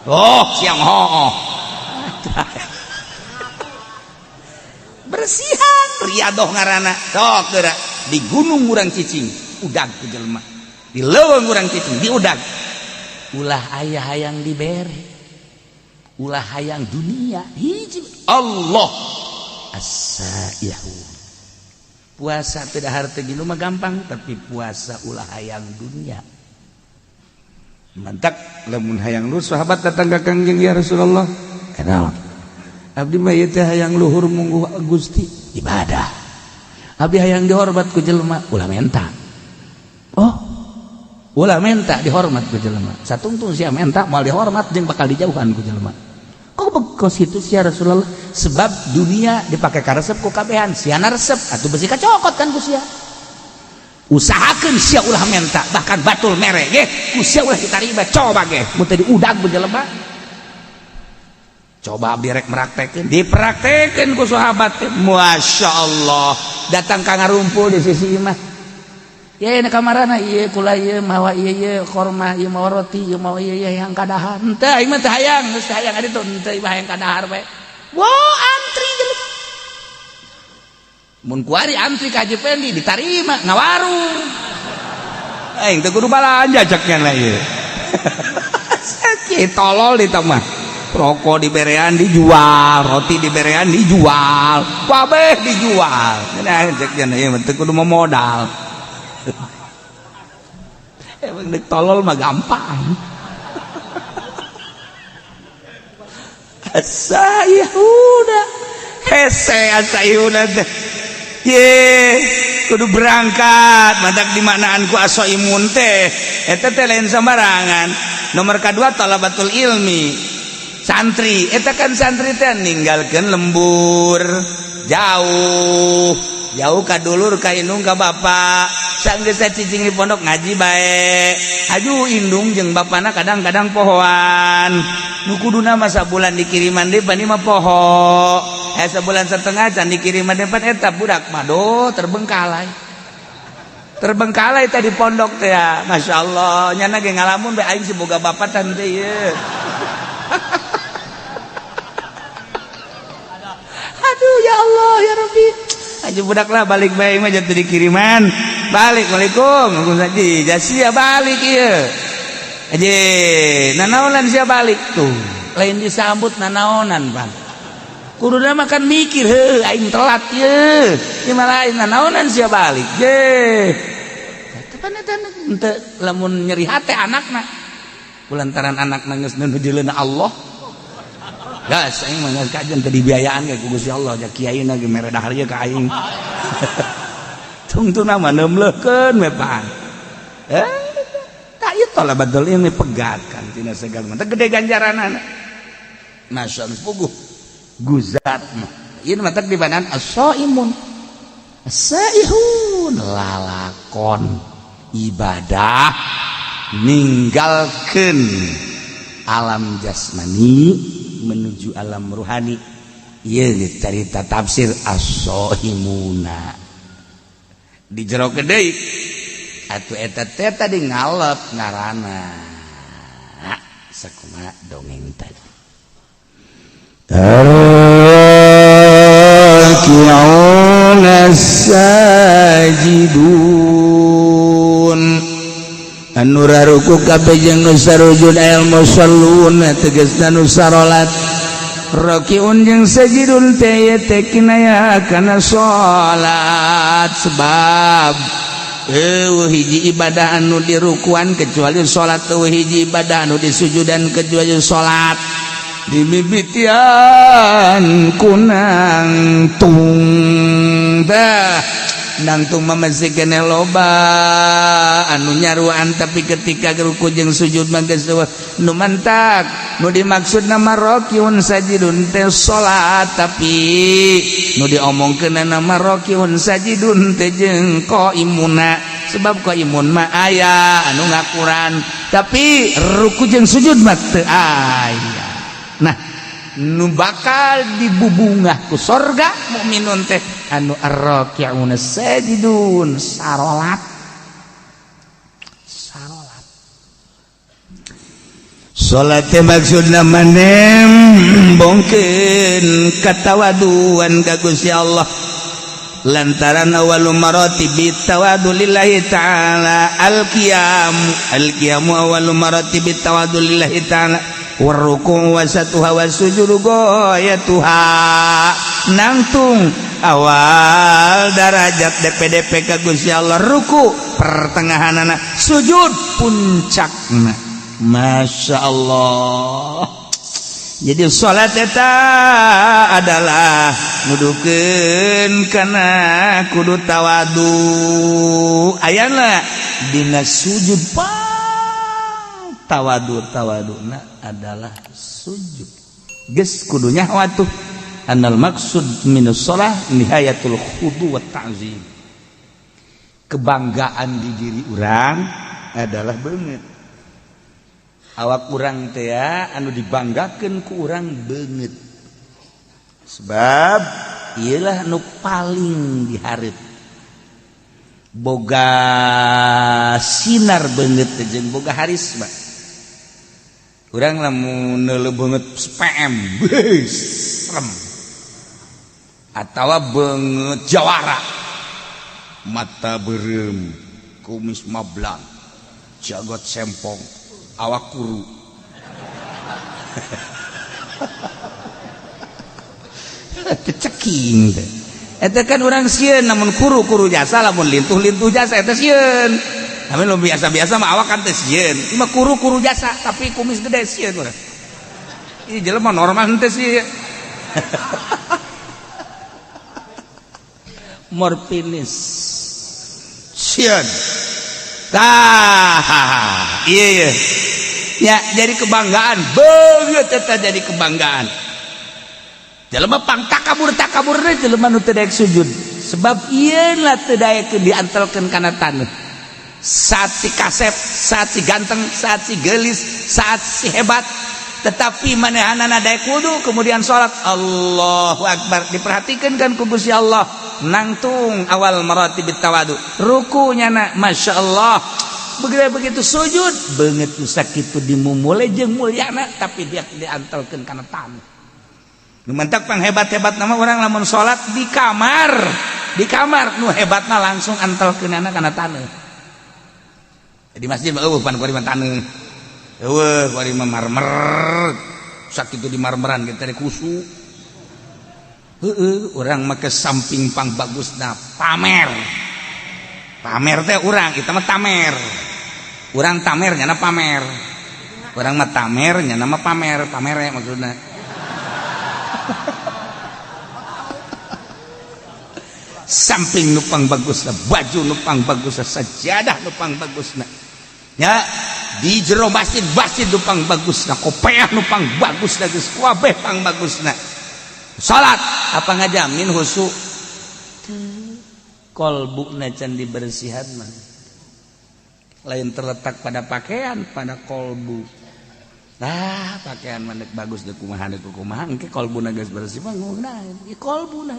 Oh, siang hooh. Bersihan Riadoh ngaranna. Sok geura di gunung urang cicing, udag ku jelema. Di leuweung urang cicing, diudag. Ulah aya hayang dibere. Ulah hayang dunia hiji Allah as-saihu. Puasa teu dahar teu ginum mah gampang, tapi puasa ulah hayang dunia. Mantak lamun hayang luhur, sahabat datang ka Kangjeng, "Ya Rasulullah, kenal abdi mah ieu teh hayang luhur mungguh Gusti ibadah. Abdi hayang dihormat ku jelema." "Ulah menta." Oh, ulah menta dihormat ku jelema. Satungtung sia menta moal dihormat jeung bakal dijauhan ku jelema. "Kok kos itu sia, Rasulullah?" "Sebab dunia dipakai karesep ku kabehan, sia resep atuh besi kacokot kan ku sia. Usahakeun sia ulah menta, bahkan batur mere ge ku sia ulah ditarima. Coba ge mun teu diudag ku jelema." Coba abdi rek meraktekeun, dipraktekeun ku sahabat teh, Masya Allah, datang ka ngarumpul di sisi imah. Ya, ini kamarana ieu kula ieu mawa ieu ieu korma ieu, mawa roti ieu, mawa ieu ieu yang kadahar. Henteu, aing mah teu hayang, geus teu hayang adi tuh, henteu, ieu hayang kadahar bae. Wah, antri jelema. Mun kuari antri ka Haji Pendi ditarima ngawarung. Aing teu kudu balanja cek nya ieu. Sakit tolol di mah. Rokok diberean dijual, roti diberean dijual, kabeh dijual. Nah, cek nya ieu mah teu kudu modal. Emang dek tolol mah gampang. Asayuda hese asayuda teh. Ye, kudu berangkat matak dimaknaan ku asoimun teh eta teh lain sembarangan. Nomor kedua talabatul ilmi, santri eta kan, santri teh ninggalkeun lembur jauh jauh ka dulur, ka indung, ka bapak. Sanggeus cicing di pondok ngaji bae, aju indung jeung bapana kadang-kadang pohoan. Nu kuduna mah sabulan dikiriman depan mah poho, eh sebulan setengah can dikiriman depan. Eta budak mah do terbengkalai, terbengkalai tadi pondok teh ya. Masya Allah, nyana ge ngalamun bae, aing si boga bapak tante ieu. Aduh, ya Allah, ya Rabbi. Aja budak lah balik bae mah jatuh dikiriman. Balik, Waalaikum. Saji, sia balik ieu. Aja, nanaonan sia balik tuh? Lain disambut nanaonan, Bang. Kuduna makan mikir, heuh aing telat ye. Ieu mah lain, nanaonan sia balik. Ye. Tepan eta henteu lamun nyeri hate anakna. Kulantaran anakna geus nuju Allah. Gas aing mah geus kajen teu dibiayaan ge ku Gusti Allah, ja kiai na ge mere dahar ka aing. Tungtungna mah neumleukeun we pan. Eh, tak ieu talabatul ilmi pegat kan tina segala mah gede ganjaranana. Masya Allah, puguh guzat mah. Ieu mah di badan as-saimun. As-saihun lalakon ibadah ninggalkeun alam jasmani menuju alam ruhani. Ieu carita tafsir as-sohimuna di jero deui atuh eta teh tadi ngalep ngaranna sakumaha dongeng tadi. Raki'una sajidun, anu raruku kabeh jeung nu sarujud, al musallun tegasna nu sarolat. Rakiun jeung sajidun teh teh kinaya kana salat, sebab eueuh hiji ibadah anu dirukuan kecuali salat, eueuh hiji ibadah anu disujudan kecuali salat. Dimimitian kunang tung dah nangtung mah masih kene loba anu nyaruan, tapi ketika ruku jeung sujud mah geus eueuh nu mantak. Nu dimaksud nama rokiun sajidun teh salat, tapi nu diomongkeun nama rokiun sajidun teh jeung qaimuna, sebab qaimun mah aya anu ngakuran, tapi ruku jeung sujud mah teu aya. Nah, nu bakal dibubungah ku sorga mukminun teh anu arraki'una sajidun, sarolat, sarolat. Salat teh maksudna manem bongkeun katawaduan ka Gusti Allah. Lantaran awwalu maratibi tawadu lillahi ta'ala al-qiyam, al-qiyamu awwalu maratibi tawadu lillahi ta'ala warruku' wasatuha wasujudu ghayatuha. Nangtung awal darajat DPDP ka Gusti Allah ruku, pertengahanana sujud, puncakna. Masya Allah. Jadi salat eta adalah nuduhkeun kana kudu tawadu. Ayana dina sujud pang tawadu, tawaduna adalah sujud. Geus kudu nyaho atuh annal maksud minus shalah nihayatul khudu wa ta'zim. Kebanggaan di diri urang adalah beungeut. Awak urang teh anu dibanggakeun ku urang beungeut. Sebab ieulah nu paling dihareup. Boga sinar beungeut teh jeung boga harisma. Urang lamun neuleuh beungeut PM, beuh, serem. Atawa beungeut jawara. Mata beureum, kumis mablang, jagot sempong, awak kuru. Teceking teh. Eta kan urang sieun namun kuru-kuru jasa, lamun lintuh-lintuh jasa eta sieun. Tapi lu biasa-biasa mah awak kan teh sieun. Ieu mah kuru-kuru jasa tapi kumis gede sieun urang. Ieu jelema normal henteu sih. Morfinis. Sieun. Tah, iya iya. Ya, jadi kebanggaan, beungeut eta jadi kebanggaan. Jelema pang takabur takaburna jelema nu teu daek sujud. Sebab ieu lah teu daekeun diantelkeun kana taneuh. Saat si kasep, saat si ganteng, saat si geulis, saat si hebat, tetapi manehanana daek wudu kemudian salat Allahu Akbar, diperhatikeun kan ku Gusti Allah. Nangtung awal maratibit tawadu. Rukunya na Masya Allah. Begitu sujud beungeut nu sakitu dimumule jeung mulyana tapi dia diantelkeun kana taneuh. Nu mentak pang hebat-hebat nama orang lamun salat di kamar nu hebatna langsung antelkeunana kana taneuh. Di masjid mah eueuh pan kuari mah taneuh. Eueuh kuari mah marmer. Sakitu di marmeran kita teh kusu. Heueuh urang mah ke samping pang bagusna pamer. Pamer teh urang, kita mah tamer. Urang tamer nyana pamer. Urang mah tamer nyana mah pamer, pamere maksudna. Samping nupang bagusna, baju nupang bagusna, sajadah nupang bagusna. Ya, di jero masjid masjid nupang bagusna, kopeah nupang bagusna, geus kabeh pang bagusna. Salat apa ngajamin khusyuk? Kolbuna can dibersihan mah. Lain terletak pada pakaian, pada kolbu. Nah, pakaian mah deuk bagus deuk kumaha deuk kumaha, engke kolbuna geus bersih mah ngeunaheun. Ieu kolbuna.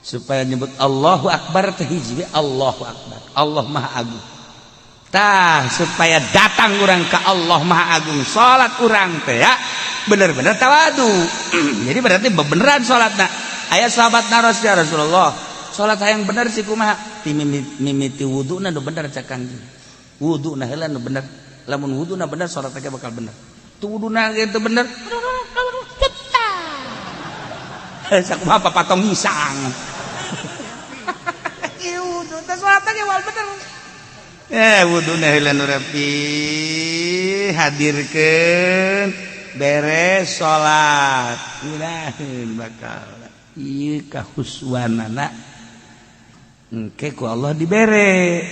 Supaya nyebut Allahu Akbar teh hiji we Allahu Akbar. Allah Maha Agung. Tah, supaya datang urang ka Allah Maha Agung, salat urang teh ya bener-bener tawadu. Jadi berarti bebeneran salatna. Aya sahabat naros ya Rasulullah, salat hayang bener sih kumaha? Ti mimiti wuduna nu bener cak Kangjeng. Wuduna heula nu bener. Lamun wuduna bener salat teh bakal bener. Tu wuduna ge teu bener. Sakumaha papatong hisang. Ieu wudu teh salat ge wal bener. Wuduna heula nu rapi, hadirkeun beres salat. Ngeunaheun bakal. Ieu kahuswanana engke ku Allah dibere.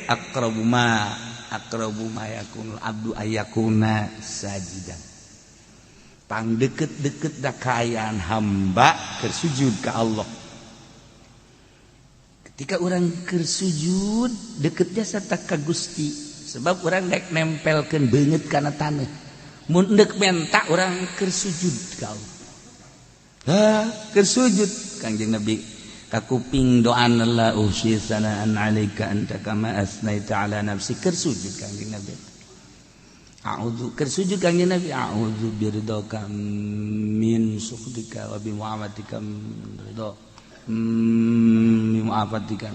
Aqrabu ma yakunul abdu ayakuna sajidan. Pang deket-deket da kaayaan hamba keur sujud ka Allah. Ketika orang keur sujud deket jasa tak ka Gusti, sebab orang daek nempelkeun beungeut kana taneuh. Mun deuk menta urang keur sujud ka Allah. Ha, keur sujud Kangjeng Nabi kakuping doana la uhsi sanaan alaika anta kama asnaita ala nafsi, keur sujud Kangjeng Nabi. A'udzu keur sujud Kangjeng Nabi, a'udzu biridhaka min sukhtika wa bi mu'amatika min ridha. mu'afatikan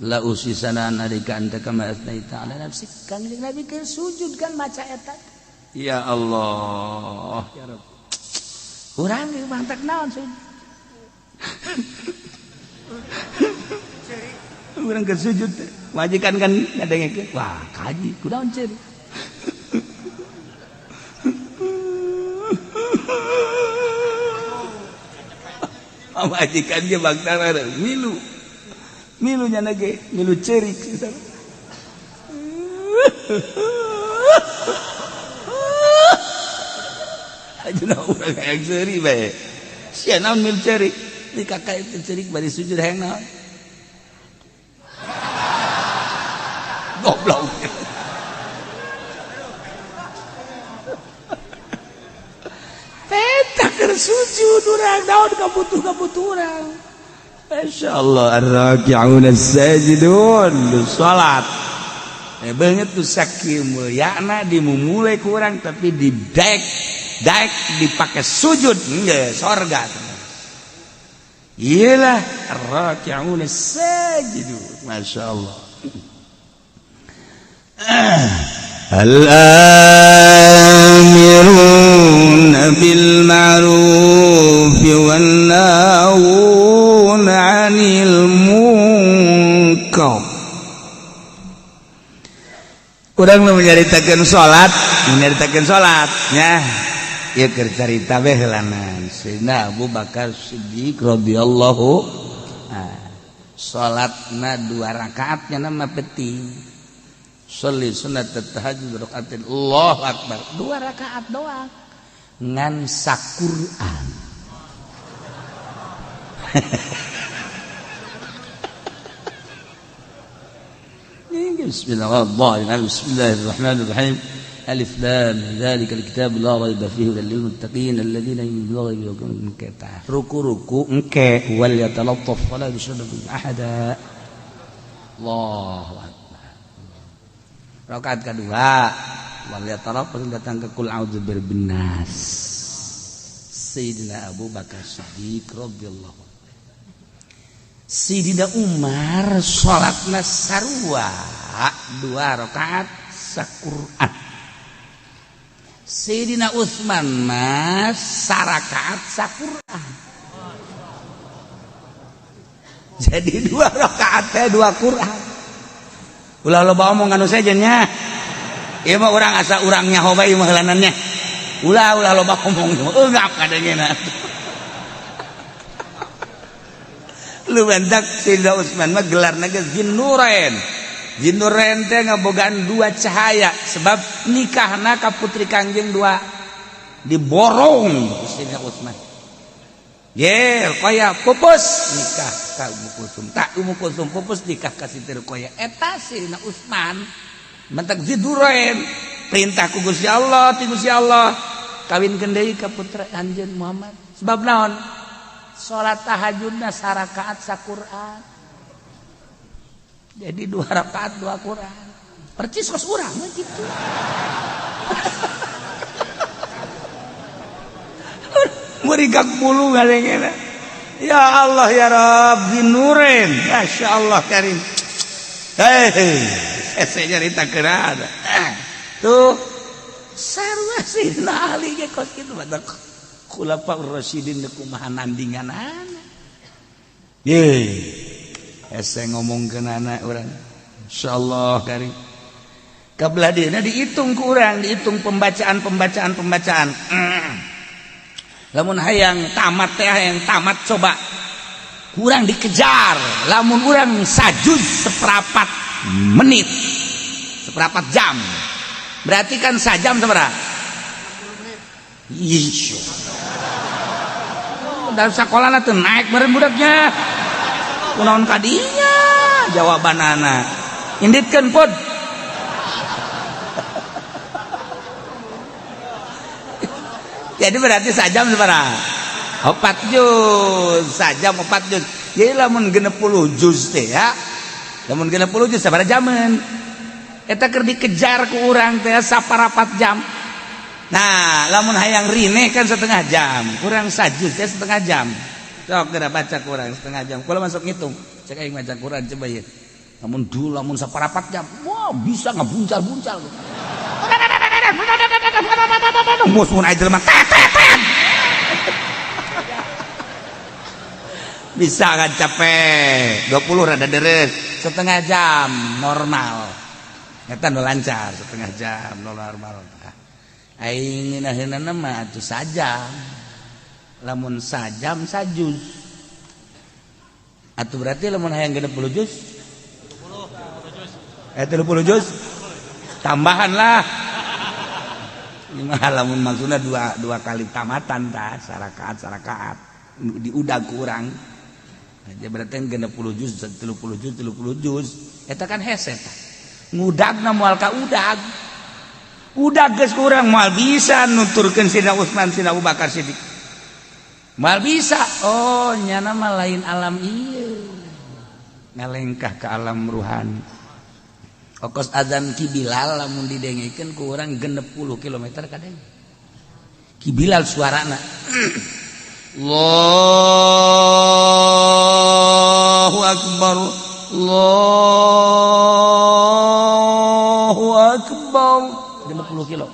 la usisanan alika anta kama asnaita ala nafsik. Kangjeng Nabi keur sujud kan maca eta. Ya Allah ya Rabb. Urang ge mantak naon sujud. Urang keur sujud majikan kan ngadengekeun. Wah, kaji kunaon ceurik. Majikan ge bangsa milu. Milu nya ge, milu ceurik. Ajuna urang hayang ceurik bae. Sia naon milu ceurik? Di kakak itu ceurik bari sujud hayang naon? Goblok. Eta keur sujud urang naon kabutuh-kabutuh urang. Masyaallah ar-raki'un as-sajidun salat. Banget tuh sakieu mulyana dimumule ku urang tapi didek daek dipake sujud geus sorga. Iyalah ar-raki'un as-sajidun. Masyaallah. Al-amiruna bil ma'ruf wan nahuna 'anil munkar. Urang nu nyaritakeun salat, nyaritakeun salat nya. Ieu keur carita bae heulanan. Sayyidina Abu Bakar Siddiq radhiyallahu anhu. Salatna 2 rakaat nya mah penting. Sholli sunat tahajud rakaatin Allahu akbar 2 rakaat doang ngan saquran. Bismillahirrahmanirrahim. Bismillahirrahmanirrahim. Alif lam dzalikal kitab la raiba fihi hudal lil muttaqin alladzina yu'minuna bil ghaibi wa yuqimuna ruku-ruku engke wal yatalattaf wala yushriku bihi ahada. Allahu akbar. Rakaat kedua wal yataraf datang ke kul a'udzu birabbin nas. Sayyidina Abu Bakar Siddiq radhiyallahu anhu. Sayyidina Umar salatna sarua 2 rakaat saquran. Sayyidina Utsman mah sarakaat saquran. Jadi 2 rakaat teh 2 Quran. Ulah loba omong anu sejen nya. Ieu mah urang asa urang nyaho bae mah heulanannya. Ulah ulah loba omong eungap kadangena. Lu bentak Sayyidina Utsman mah gelarna ge Zinnurain. Zinnurain teh ngabogaan 2 cahaya sebab nikahna ka putri Kangjeng 2 diborong Sayyidina Utsman. Ye, Ruqayyah pupus nikah ka Ummu Kulsum. Tak Ummu Kulsum pupus nikah ka Siti Ruqayyah. Eta Sayyidina Utsman mentak Zinnurain perintah ku Gusti Allah, ti Gusti Allah kawinkeun deui ka putra anjeun Muhammad. Sebab naon? Salat tahajudna sarakaat saquran. Jadi 2 rakaat 2 Quran. Percis kos urang mah kitu. Merigak bulu ngadengena. Ya Allah ya Rabb Zinnurain. Masyaallah karim. Hei, saya nyarita keun. Tuh sarua Sayyidina Ali ge kos kitu badak Khulafaur Rasyidin kumaha nandinganana. Ye, hese ngomongkeun anak urang. Insyaallah karim. Kabelah dieuna dihitung ku urang, dihitung pembacaan. Lamun hayang tamat teh hayang tamat coba kurang dikejar. Lamun urang sajuz seperempat menit, seperempat jam, berarti kan sajam sabaraha? Ih, dalam sekolah tuh naik bareng budaknya. Kunaon kadinya jawabanana. Inditkeun pod. Jadi berarti sajam sabaraha? 4 juz, sajam 4 juz. Jadi lamun 60 juz teh ya. Lamun 60 juz sabaraha jaman? Eta keur dikejar ku urang teh saparapat jam. Nah, lamun hayang rine kan setengah jam, kurang sajuz teh setengah jam. Sok geura baca kurang setengah jam. Kula masuk ngitung. Cek aing maca Quran coba ya. Lamun dulu lamun saparapat jam, wah bisa ngebuncal-buncal. Mus mun aya jelema tet tet tet. Bisa kan capek. 20 rada deres, setengah jam normal. Eta nu lancar setengah jam normal. Aing ngeunaheunana mah atuh sajam. Lamun sajam sajuz. Atuh berarti lamun hayang 60 juz 30 juz tambahan lah. Ini mah lamun maksudna dua kali tamatan tah sarakaat sarakaat diudag kurang. Nah, berarti 60 juz 30 juz 30 juz eta kan hese tah. Ngudagna moal ka udag. Udag geus kurang moal bisa nuturkeun Sidina Utsman Sidina Abu Bakar Siddiq. Moal bisa. Oh nyana mah lain alam ieu. Ngalengkah ke alam ruhani. Okos azan Ki Bilal lamun didengekeun ku urang 60 km kadeng. Ki Bilal suarana. Allahu akbar. Allahu akbar. 60 kilo.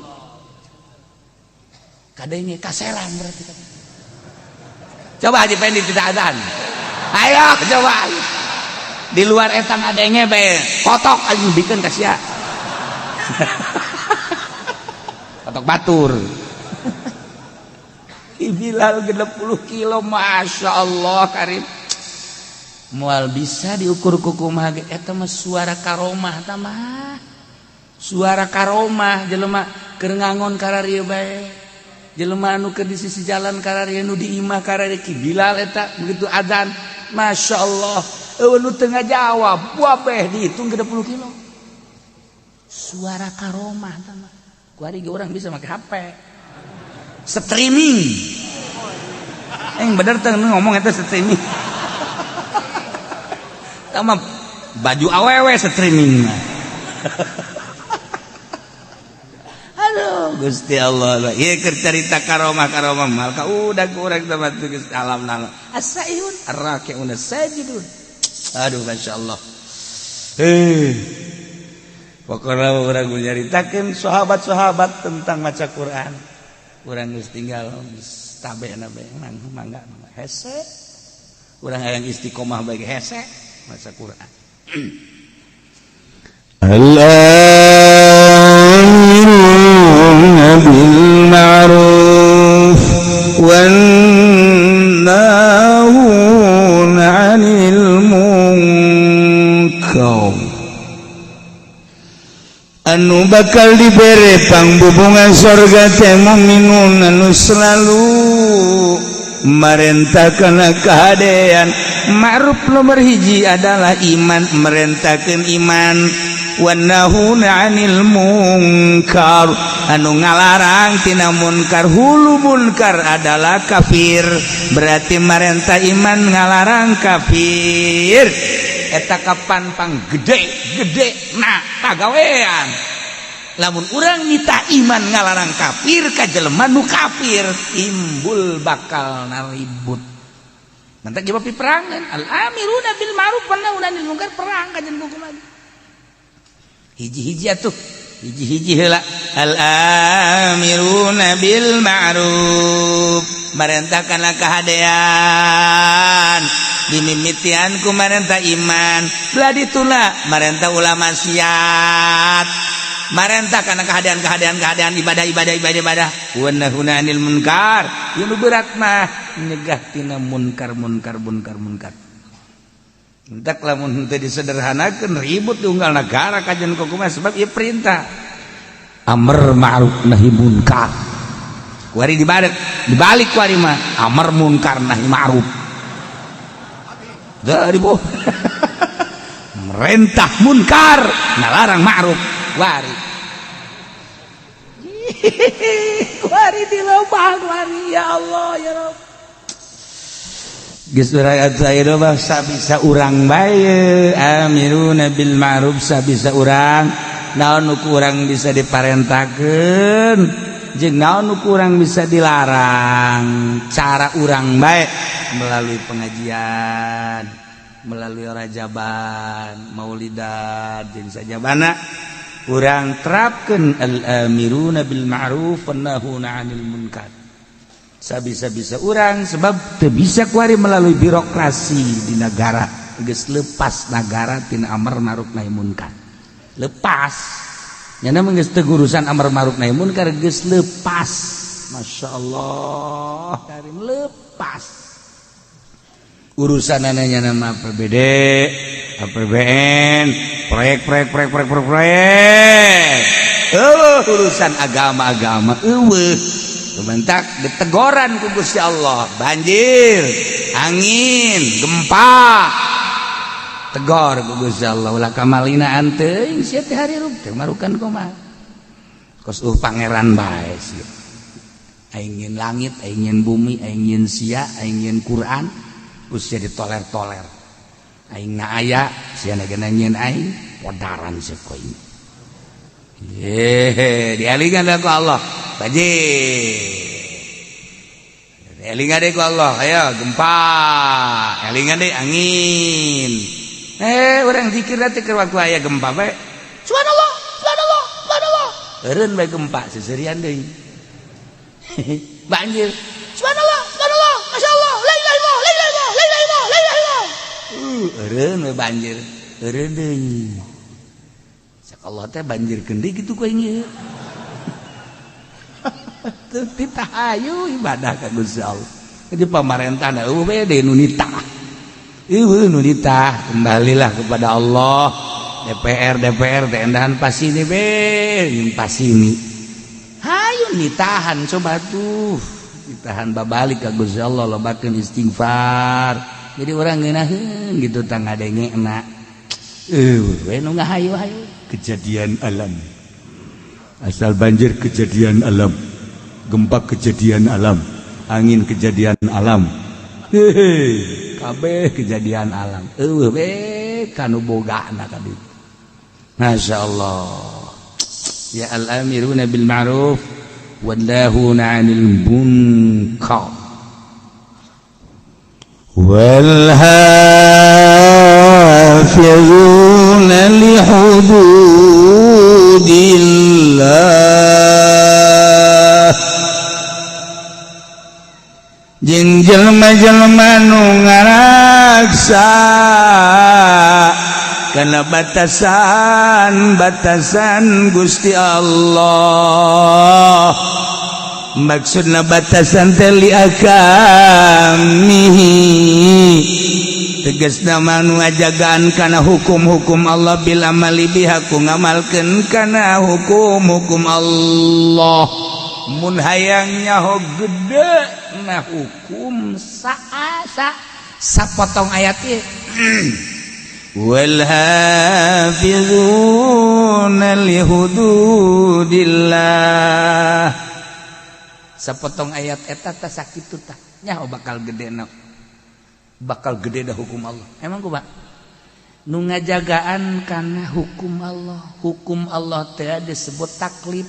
Kadenge kaselang berarti. Coba Haji Pendi tidak azan. Ayo coba. Di luar etang adenge bae kotok anjing bikeun ka sia. Kotok batur. Ki Bilal 60 kilo Masya Allah karim. Moal bisa diukur ku kumaha ge eta mah suara karomah ta mah. Suara karomah jelema keur ngangon kararieu bae. Jelema anu keur di sisi jalan kararieu nu di imah kararieu Ki Bilal eta begitu adzan Masya Allah. Nu tengah jawab wabeh dihitung 60 kilo. Suara karomah ta mah. Kuari ge urang bisa make HP. Streaming. Bener teh ngomong eta streaming. Tama baju awewe streaming mah. Aduh Gusti Allah. Ieu keur carita karomah-karomah mal ka udah kurang teh mah geus alam nala. As-saihun ar-raki'un as-sajidun. Aduh Masya Allah. Pokoknya orang nyaritakeun sahabat-sahabat tentang maca Quran. Urang geus tinggal tabe na bae mangga hese. Urang hayang istiqomah bae hese maca Quran. Al-amiruna bil ma'ruf wan nahuna 'anil munkar. Anu bakal dibere pangbubungan sorga teh mukminun anu selalu merentahkan kehadean. Ma'ruf nomor hiji adalah iman, merentahkan iman. Wan nahuna 'anil munkar, anu ngalarang tina munkar. Hulu munkar adalah kafir, berarti marentah iman ngalarang kafir. Eta kapan pang gede-gede nah pagawean. Lamun urang nita iman ngalarang kafir ka jelema nu kafir timbul bakal naribut. Nanti jawab peperangan al amiruna bil ma'ruf wan nahuna 'anil munkar, perang kajian hukum lagi. Hiji-hiji atuh, hiji-hiji heula al amiruna bil ma'ruf, marentahkanlah kahadean dimimitian ku marentah iman, belah dituna marentah ulama maksiat, marentah kana kahadean kahadean kahadean ibadah ibadah ibadah ibadah. Wa nahuna 'anil munkar, ieu nu berat mah nyegah tina munkar munkar munkar munkar. Entak lamun henteu disederhanakeun ribut di unggal negara kajian kumaha, sebab ieu perintah amar ma'ruf nahi munkar. Kuari dibalik, dibalik kuari mah amar munkar nahi ma'ruf. Dari boh. Merentah munkar, ngalarang ma'ruf. Wari. Kuari di lobang wari ya Allah ya Rabb. Geus urang aya mah sabisa urang bae amiruna bil ma'ruf, sabisa urang naon nu kurang bisa diparentakeun jeung naon nu kurang bisa dilarang, cara urang bae melalui pengajian. Melalui rajaban, maulidan, jeung sajabana urang terapkeun al-amiruna bil ma'ruf wan nahuna 'anil munkar. Sabisa-bisa urang, sebab teu bisa kuari melalui birokrasi di negara. Geus lepas negara tina amar ma'ruf nahi munkar, lepas. Nyana mah geus teu urusan amar ma'ruf nahi munkar, geus lepas. Masya Allah, karim, lepas urusan ananya nama APBD, APBN, proyek, proyek, proyek, proyek, proyek, proyek. Oh, urusan agama-agama euweuh. Kebentak ditegoran ku Gusti Allah, banjir, angin, gempa. Tegor ku Gusti Allah, ulah kamalinaan teuing sia teh, hirup teh marukan kumaha. Kos pangeran bae sia. Aing nyieun langit, aing nyieun bumi, aing nyieun sia, aing nyieun Quran, ku sia ditoler-toler. Aing na aya, sia na nyieun aing, podaran sia ku aing. Yehe, dialingan ku Allah. Banjir. Elingan deh ku Allah, ayo gempa. Elingan deh angin. Eh, orang zikir nanti ke waktu aya gempa bae. Subhanallah, subhanallah, subhanallah. Eureun bae gempa seserian deui. Banjir. Subhanallah, subhanallah, masyaallah, la ilaha illallah, la ilaha illallah, la ilaha illallah, la ilaha illallah. Eureun we banjir. Eureun deui. Cek Allah teh banjirkeun deui kitu ku aing ieu. Teu hayu ibadah ka Gusti Allah. Jadi pamarentah da euweuh bae deui nu nitah. Euweuh nu nitah, kembalilah kepada Allah. DPR DPR teh endahan pasini be, jeung pasini. Hayu nitahan coba tuh. Ditahan babalik ka Gusti Allah, lobakeun istighfar. Jadi orang ngeunaheun gitu tah ngadengena. Euweuh we nu ngahayu-hayu. Kejadian alam. Asal banjir kejadian alam. Gempa kejadian alam, angin kejadian alam. Hehe, kabeh kejadian alam. Euweuh we kanu bogana ka ditu. Masya Allah. Ya, al-amiruna bil ma'ruf wan nahuna 'anil munkar. Wal hafizuna li hududillah, jeung jelema-jelema nu ngaraksa kana batasan-batasan Gusti Allah. Maksudna batasan teh li ahkamihi, tegasna manu ngajagaan kana hukum-hukum Allah, bil amali biha, ku ngamalkeun kana hukum-hukum Allah. Mun hayang nyaho gede na hukum saasa sapotong ayat ieu, wal hafizuna li hududillah. Sapotong ayat eta tah sakitu tah nyaho bakal gede na, bakal gede dah hukum Allah. Emang kumaha nu ngajagaan kana hukum Allah? Hukum Allah teh disebut taklif.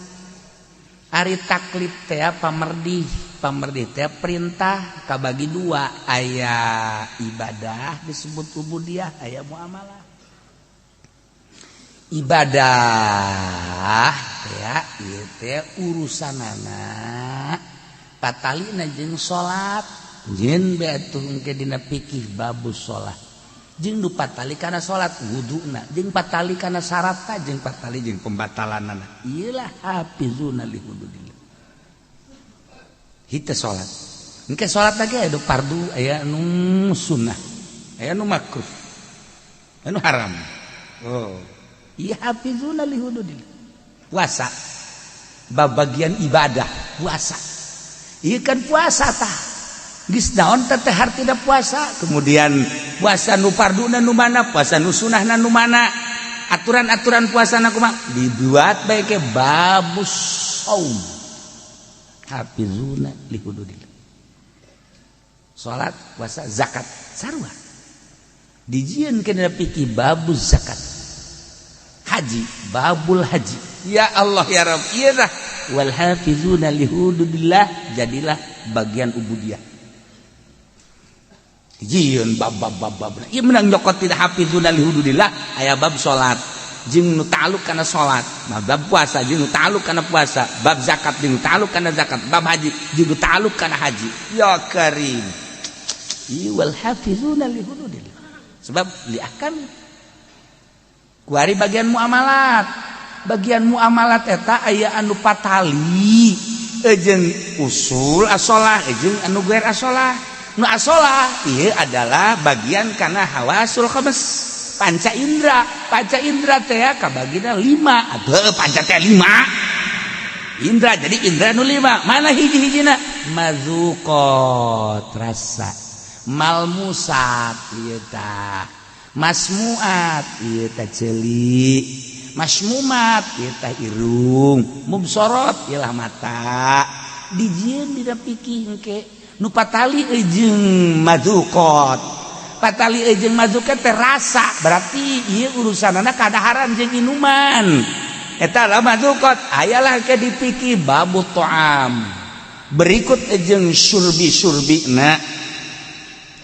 Ari taklif teh pamerdih. Pamerdih teh perintah, kabagi dua, aya ibadah disebut ubudiyah, aya muamalah. Ibadah teh ieu teh urusanana patalina jeung salat, jeung bae atuh engke dina fikih babus salat, jeung nu patali kana salat wuduna, jeung patali kana syaratna, jeung patali jeung pembatalanana. Ieu lah hafizuna li hududillah. Hita salat engke, salat lagi aya nu fardu, aya nu sunnah, aya nu makruh, aya nu haram. Oh iya, hafizuna li hududillah. Puasa babagian ibadah, puasa iya kan, puasa tah geus naon teh hartina puasa? Kemudian puasa nu farduna nu mana, puasa nu sunahna nu mana, aturan-aturan puasa na kumaha, dibuat bae ke babus saum. Hafizuna li hududillah. Salat, puasa, zakat sarua dijieun kana fikih babuz zakat. Haji, babul haji. Ya Allah ya Rabb, ieu dah wal hafizuna li hududillah, jadilah bagian ubudiyah. Jieun bab bab bab bab. Ieu menang nyokot tidak hafizuna li hududillah, aya bab salat jeung nu ta'alluq kana salat, bab puasa jeung nu ta'alluq kana puasa, bab zakat jeung nu ta'alluq kana zakat, bab haji jeung nu ta'alluq kana haji. Ya karim. Wal hafizuna li hududillah. Sebab li ahkam. Kuari bagian muamalat. Bagian muamalat eta aya anu patali jeung usul asolah jeung anu guer asolah. Nu asolah ieu adalah bagian kana hawasul khams. Panca indra, panca indra teh kabagina 5. Atuh panca teh 5. Indra jadi indra nu 5. Mana hiji-hijina? Mazuqat rasa, malmusat ieu tah, masmuat ieu tah ceuli, masmumat ieu tah irung, mubsorot ieu lah mata. Dijieun dina pikih engke nu patali jeung mazuqat. Patali jeung mazuqat teh rasa, berarti ieu urusanana kadaharan jeung inuman. Eta lah mazuqat, ayalah ke dipikih babu ta'am. Berikut jeung surbi-surbina.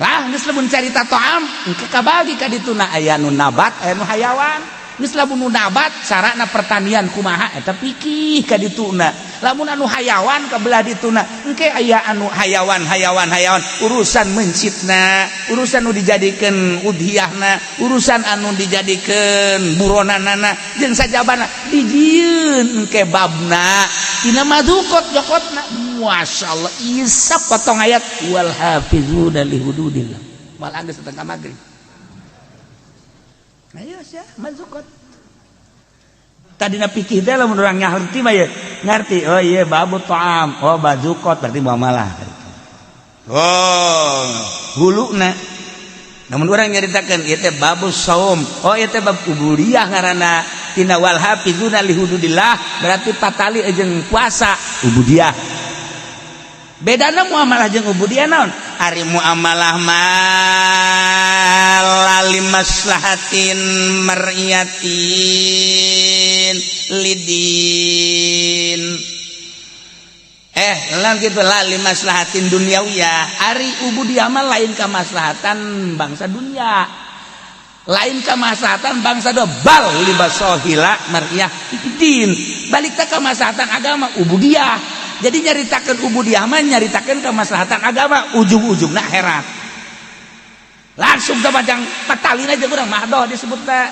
Lah geus lamun carita ta'am engke kabagi ka dituna aya nu nabat, aya nu hayawan. Geus lamun nu nabat carana pertanian kumaha eta pikih ka dituna. Lamun anu hayawan ka belah dituna engke aya anu hayawan hayawan hayawan urusan mencitna, urusan nu dijadikeun udhiyahna, urusan anu dijadikeun buronanana jeung sajabana dijieun engke babna tina madukot jokotna. Masyaallah isap potong ayat wal hafizuna li hududillah. Malah geus setengah magrib. Ayo sia mazukot. Tadina pikir teh lamun urang ngarti mah ye, ngarti. Oh iya babu ta'am, oh bazukot berarti muamalah. Oh, huluna. Namun urang nyaritakeun ieu teh babu saum. Oh ieu teh bab ubudiyah ngaranna. Tina wal hafizuna li hududillah berarti patali jeung puasa ubudiyah. Bedana muamalah jeung ubudiyah naon? Ari muamalah mah lali maslahatin mar'iyatin lidin. Lah gitu lali maslahatin duniawiyah. Ari ubudiyah mah lain kamaslahatan bangsa dunia. Lain kamaslahatan bangsa do bal libasohila mar'iyah din. Balik teh kamaslahatan agama ubudiyah. Jadi nyaritakeun ubudiyah mah nyaritakeun kemaslahatan agama ujung-ujungna akhirat. Langsung ke macam patalin aja urang mahdoh disebutna.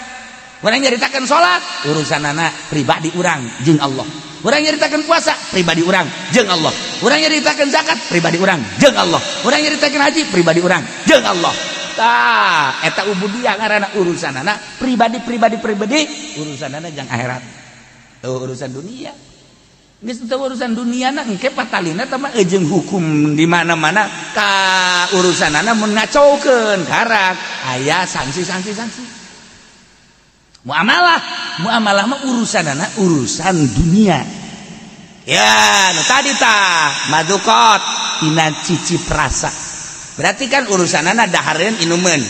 Urang nyaritakeun salat urusanana pribadi urang jeung Allah. Urang nyaritakeun puasa pribadi urang jeung Allah. Urang nyaritakeun zakat pribadi urang jeung Allah. Urang nyaritakeun haji pribadi urang jeung Allah. Tah, eta ubudiyah ngaranna urusanana pribadi pribadi pribadi urusanana jang akhirat. Tuh urusan dunia. Geus teu urusan dunia na engke patalina teh mah jeung hukum di mana-mana ka urusanana mun ngacaukeun karak aya sanksi-sanksi sanksi. Muamalah, muamalah mah urusanana urusan dunia. Ya, nu tadi tah madukot tina cicip rasa. Berarti kan urusanana dahareun inumeun.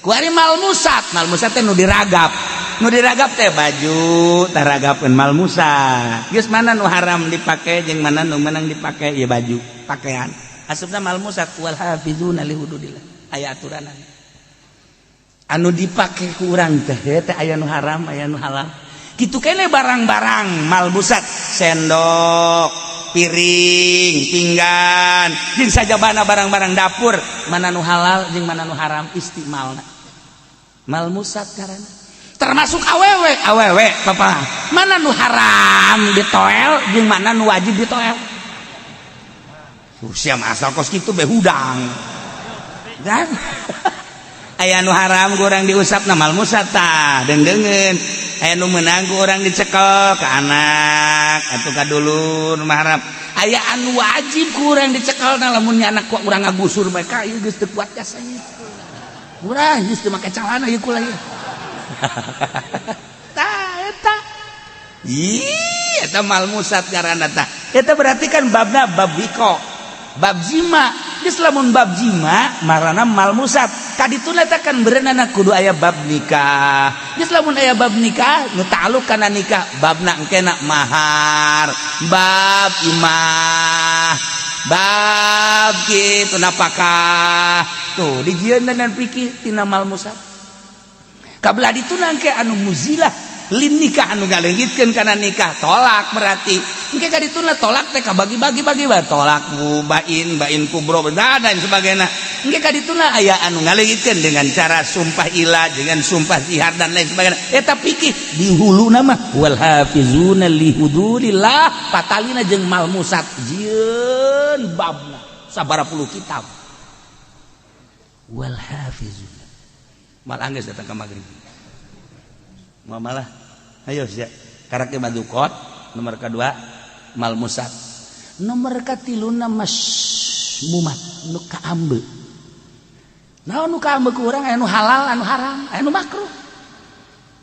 Kuari malmusat, malmusat teh nu diragap. Nu diragap teh baju, taragapeun malmusat. Geus mana nu haram dipake jeung mana nu menang dipake ya baju, pakaian. Asupna malmusat wal hafizuna li hududillah. Aya aturanana. Anu dipake ku urang teh teh aya nu haram, aya nu halal. Kitu kene barang-barang malmusat, sendok, piring, pinggan, jeung sajabana barang-barang dapur, mana nu halal jeung mana nu haram istimalna. Malmusat karana. Termasuk awewe, awewe papa. Mana nu haram ditoel jeung mana nu wajib ditoel. Sia asal kos kitu be hudang. Dan aya nu haram ku urang diusap na malmusat tah, deungdeungeun. Aya nu meunang ku urang dicekel ka anak atuh ka dulur mah haram. Aya anu wajib ku urang dicekel na lamun nya anak ku urang ngagusur bae ka ieu geus teu kuat jasa ieu. Urang geus teu make calana ieu kula ieu. Tah eta. Ih, eta malmusat ngaranna tah. Eta berarti kan babna bab wiko, bab jima. Geus lamun bab jima marana malmusat. Kadituna teh kan berenana kudu aya bab nikah. Geus lamun aya bab nikah nu ta'alluq kana nikah, babna engkena mahar, bab imah. Bab kitu napakah tuh dijieun dan fikih tina malmusat. Kabelah ditu ke anu muzilah lin nikah, anu ngaleungitkeun kana nikah, tolak. Berarti engke ka dituna tolak teh kabagi-bagi bagi bae, tolak bain, bain kubro, dan sebagainya. Engke ka dituna aya anu ngaleungitkeun dengan cara sumpah ila, dengan sumpah zihar, dan lain sebagainya. Eta fikih di hulu nama wal hafizuna li hududillah, patalina jeung malmusat, jieun babna sabaraha puluh kitab. Wal hafizuna mal anggeus datang ke maghrib malah. Ayo sia, karakter madukot nomor kedua, malmusat nomor katiluna, masmumat nu kaambe. Naon nu kaambe ku urang? Anu halal, anu haram, anu makruh.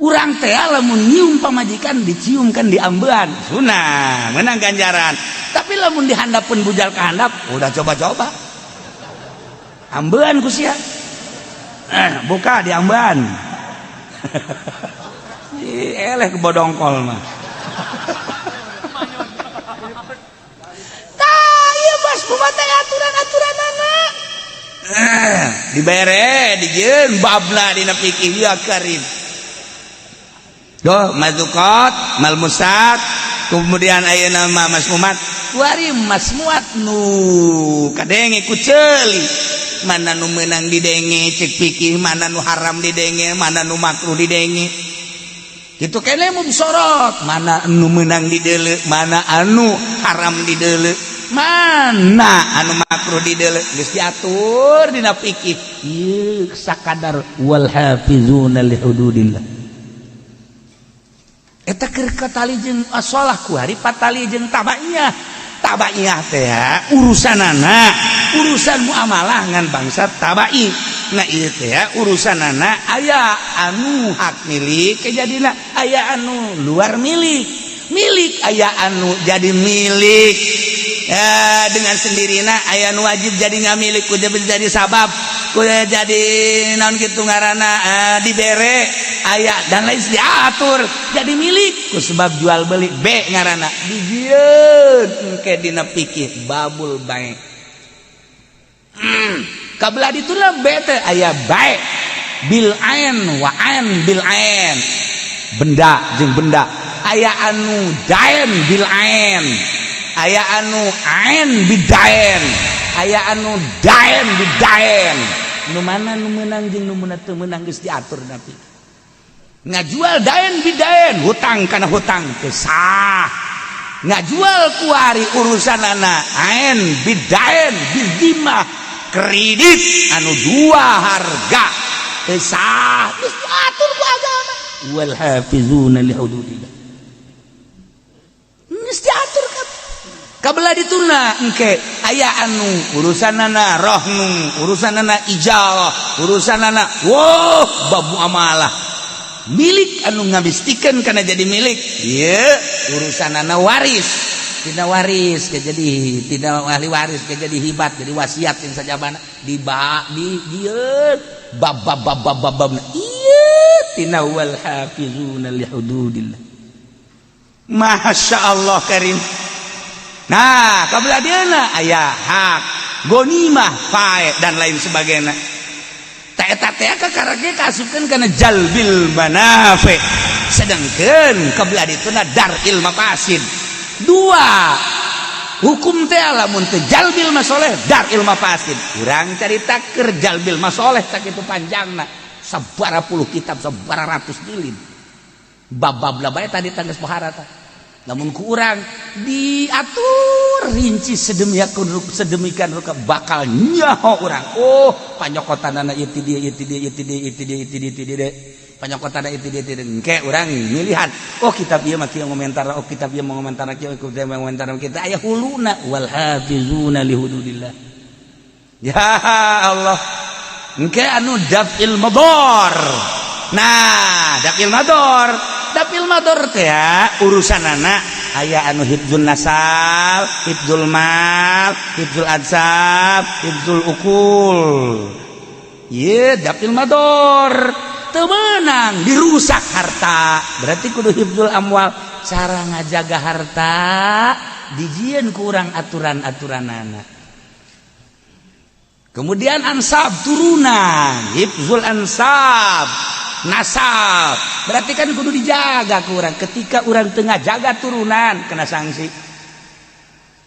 Urang teh lamun nyium pamajikan, dicium kan diambean, sunah, menang ganjaran. Tapi lamun dihandapun bujal ke handap, udah coba-coba ambean ku sia, buka diambean. Eleh ke bodongkol mah. Tah, ieu bas kumaha teh aturan-aturanana. Dibere, dijieun babna dina fikih ya karim. Doh, madukot, malmusat, kemudian ayeuna mah masmumat. Kuari masmuat nu kadenge ku ceuli. Mana nu meunang didenge cek fikih, mana nu haram didenge, mana nu makruh didenge. Itu kene sorot mana anu menang di dele, mana anu haram di dele, mana anu makruh di dele, geus diatur dina fikih. Ieu sakadar wal hafizuna li hududillah. Eta keur katali jeung asolah, kuari patali jeung tabaiyah. Tabaiyah teh urusanana urusan muamalah ngan bangsa tabai. Nah, ieu teh urusanana aya anu hak milik kejadina, aya anu luar milik milik, aya anu jadi milik ya, dengan sendirinya, aya anu wajib jadi nggak milik kudu jadi sabab, kudu jadi naon gitu ngaranna, dibere aya dan lain, diatur jadi milik ku sebab jual beli B ngaranna, dijieun engke dina fikih babul bai. Kabelah dituna B teh aya bai bil ain wa ain bil ain, benda jeung benda, aya anu dain bil ain, aya anu ain bidain, aya anu dain bidain. Nu mana nu meunang jeung nu teu meunang geus diatur. Tapi ngajual dain bidain, hutang kana hutang, teu sah. Ngajual kuari urusanana ain bidain bidimah, kredit anu dua harga, teu sah. Geus diatur ku agama. Wal hafizuna li hududillah, geus diatur kan. Kabelah dituna engke aya anu urusanana rohnu, urusanana ijarah, urusanana wow bab muamalah milik anu ngabistikeun kana jadi milik. Ieu urusanana waris, tidak waris ke jadi tidak ahli waris ke jadi hibat, jadi wasiat yang sajabana di ba di dieu bab bab bab bab bab bab. Ieu tina wal hafizuna li hududillah. Masya Allah karim. Nah, kabelah dieuna aya hak gonimah, fae, dan lain sebagainya. Tak eta teh kakarake kaasupkeun kana jalbil manafi, sedangkan kabelah dituna dar'il mafasid. Dua hukum teh, lamun teu jalbil masoleh, dar'il mafasid. Urang carita keur jalbil masoleh tak itu panjangna sabara puluh kitab, sabara ratus jilid, bab-bab lah bae tadi tangges pohara tah. Namun kurang diatur rinci sedemikian sedemikian rupa, bakal nyaho urang, oh, panyokotanana ieu ti dieu, ieu ti dieu, ieu ti dieu, ieu ti dieu, ieu ti dieu, ti dieu, panyokotanana ieu ti dieu, ti dieu. Engke urang milihan, oh, kitab ieu mah kieu ngomentar, oh, kitab ieu ngomentar kieu, kitab ieu ngomentar kita aya huluna wal hafizuna li hududillah. Ya Allah, engke anu daf'il madar. Nah, daf'il madar, daf'il madar teh urusan anak aya anu hifdzul nasab, hifdzul mal, hifdzul ansab, hifdzul ukul. Ye, daf'il madar, teu meunang dirusak harta, berarti kudu hifdzul amwal. Cara ngajaga harta dijieun kurang aturan-aturanana. Kemudian ansab, turunan, hifzul ansab, nasab, berarti kan kudu dijaga kurang. Ketika orang tengah jaga turunan, kena sanksi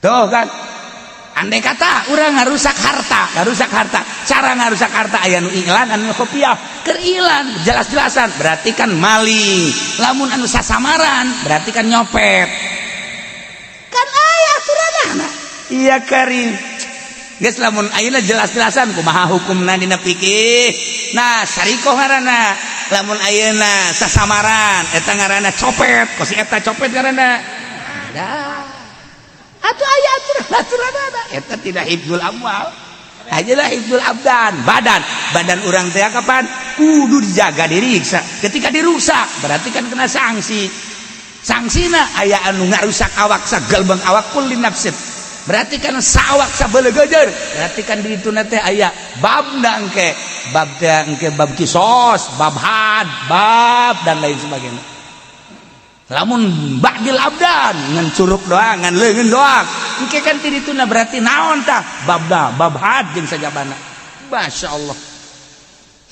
tuh kan. Andai kata orang ngarusak harta, ngarusak harta, cara ngarusak harta aya nu iklan, anu kopiah. Keur ilan jelas-jelasan berarti kan maling. Lamun anu sasamaran berarti kan nyopet. Kan aya aturanana. Iya karim. Geus, lamun ayeuna jelas-jelasan kumaha hukumna dina fikih? Nah, sarikoh ngaranna. Lamun ayeuna sasamaran, eta ngaranna copet. Kos eta copet ngaranna. Dah. Atuh aya aturan-aturanana. Eta tidak hifzul amwal. Ajalah hifzul abdan, badan. Badan urang teh kapan? Kudu dijaga, diriksa. Ketika dirusak, berarti kan kena sanksi. Sanksina aya anu ngarusak awak sagalbang awak, kulli nafsin. Berarti kan sawak sabelegejer. Berarti kan di ditu teh aya babna engke, bab teh engke bab kisos, bab had, bab dan lain sebagainya. Lamun ba'dil abdan ngan curug doang, ngan leungeun doang, engke kan ti dituna berarti naon tah babda, bab had jeung sajabana. Masya Allah,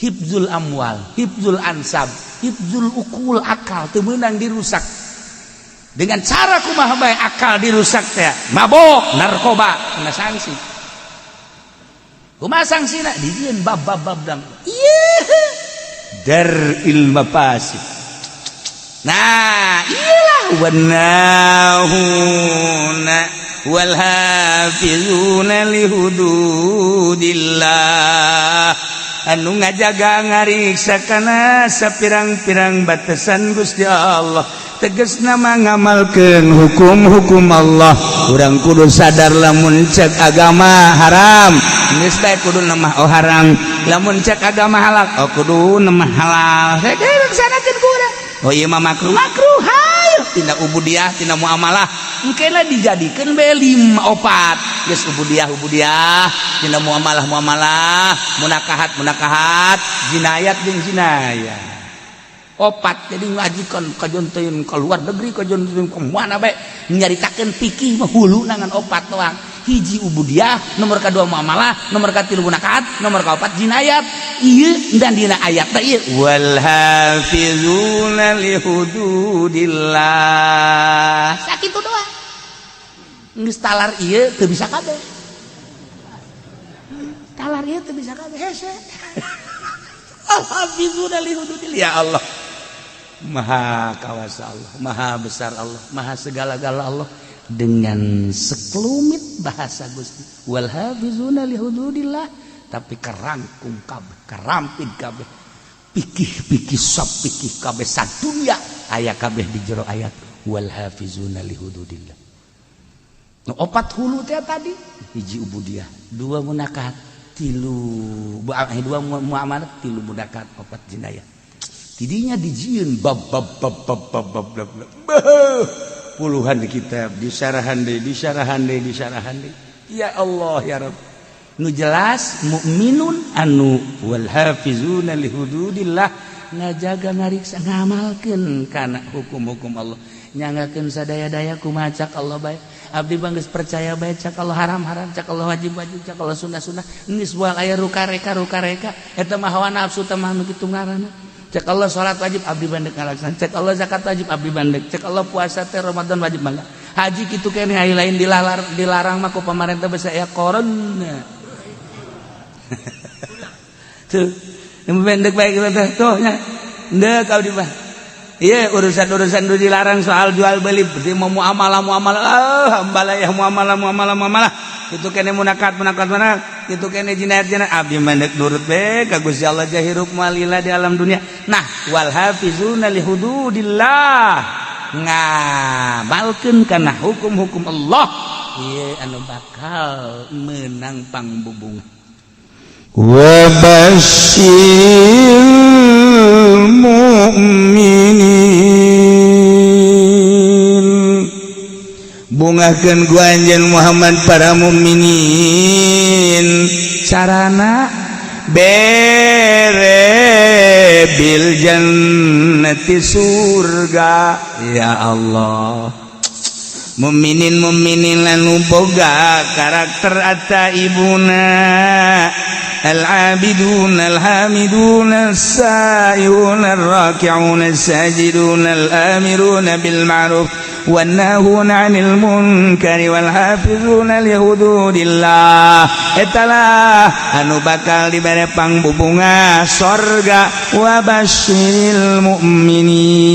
hifzul amwal, hifzul ansab, hifzul ukul, akal teu meunang dirusak. Dengan cara kumaha bae akal dirusak teh? Mabok, narkoba, kena sanksi. Kumaha sanksina? Dijieun bab bab bab dang ieu dar'il mafasid. Nah, iyalah, wanahuna wal hafizuna li hududillah, anu ngajaga ngariksa kana sapirang-pirang batasan Gusti Allah. Teges nama ngamalkeun hukum-hukum Allah. Urang kudu sadar, lamun cek agama haram, geus bae kudu nama oh haram. Lamun cek agama halal, oh kudu nama halal. Saya laksanakeun ku urang. Oh iya mah makruh, makruh. Hayo tina ubudiah, tina muamalah, engkena dijadikeun bae lima opat. Geus ubudiah ubudiah, tina muamalah muamalah, munakahat munakahat, jinayat jeung jinayat, opat. Jadi ngajikan kajon teuing ke luar negeri, kajon teuing ke mana bae, nyaritakeun fikih mah hulu nangan opat doang. Hiji ubudiah, nomor kedua muamalah, nomor katilu munakahat, nomor kaopat jinayat. Ieu dan dina ayat teh ieu wal hafizuna li hududillah, sakitu doang. Geus talar ieu teu bisa kabeh, talar ieu teu bisa kabeh, hese. Al hafizuna li hududillah. Ya Allah, maha kawasa Allah, maha besar Allah, maha segala-gala Allah. Dengan sekelumit bahasa Gusti wal hafizuna li hududillah, tapi kerangkum kabeh, kerampit kabeh pikih-pikih, sop pikih kabeh sadunya aya kabeh di jero ayat wal hafizuna li hududillah. Nu opat hulu teh tadi, hiji ubudiah, dua munakahat, tilu dua muamalah, tilu munakahat, opat jinayah. Tidinya dijieun bab bab bab bab bab bab bab, bab. Puluhan kitab disyarahan deui, disyarahan deui, disyarahan deui. Ya Allah, ya Rabb, nu jelas mukminun anu wal hafizuna li hududillah, ngajaga, ngariksa, ngamalkeun kana hukum-hukum Allah, nyanggakeun sadaya-daya kumaha cak Allah bae. Abdi bang geus percaya bae, cak Allah haram haram, cak Allah wajib wajib, cak Allah sunnah sunnah. Geus moal aya rukareka rukareka, eta mah hawa nafsu teh mah nu kitu ngaranna. Cek Allah salat wajib, abdi bandek ngalaksanan. Cek Allah zakat wajib, abdi bandek. Cek Allah puasa teh Ramadan wajib, mangga. Haji kitu keneh, aya lain dilarang, dilarang mah ku pamarentah basa aya corona tuh. Yang pendek baik teh tuh nya ndek abdi mah. Iya, urusan-urusan itu dilarang soal jual beli, berarti mau muamalah muamalah, ah hambalayah muamalah muamalah muamalah itu kene munakat munakat munakat itu kene jinayat jinayat, abdi mandek nurut be ka Gusti Allah, jahirup malila di alam dunia. Nah, wal hafizuna li hududillah, ngamalkeun kana hukum-hukum Allah, ieu anu bakal menang pangbubung. Wa basyiril mu'minin, bungahkeun ku anjeun Muhammad para mukminin. Carana bere Bil jannati surga. Ya Allah, muminin muminin anu boga karakter at-taibuna, al-abidun, al-hamidun, as-saihun, ar-raki'un, as-sajidun, al-amirun bil ma'ruf wan nahun 'anil munkari wal hafizuna li hududillah. Etalah anu bakal dibere pangbubunga sorga. Wa basyiril mu'minin.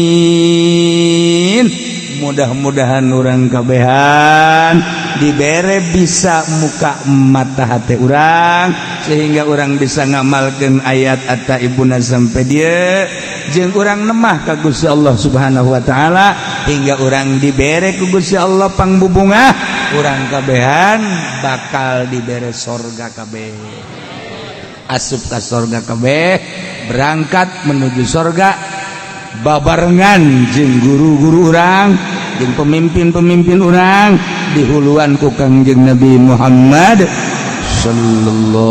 Mudah-mudahan urang kabehan dibere bisa muka mata hati urang sehingga urang bisa ngamalkan ayat at-taibuna sampai dia jeung urang nemah ka Gusti Allah Subhanahu wa taala hingga urang dibere ku Gusti Allah pangbubunga. Urang kabehan bakal dibere sorga kabeh, asup ka sorga kabeh, berangkat menuju sorga babarengan jeung guru-guru urang jeung pemimpin-pemimpin urang dihuluan ku Kangjeng Nabi Muhammad sallallahu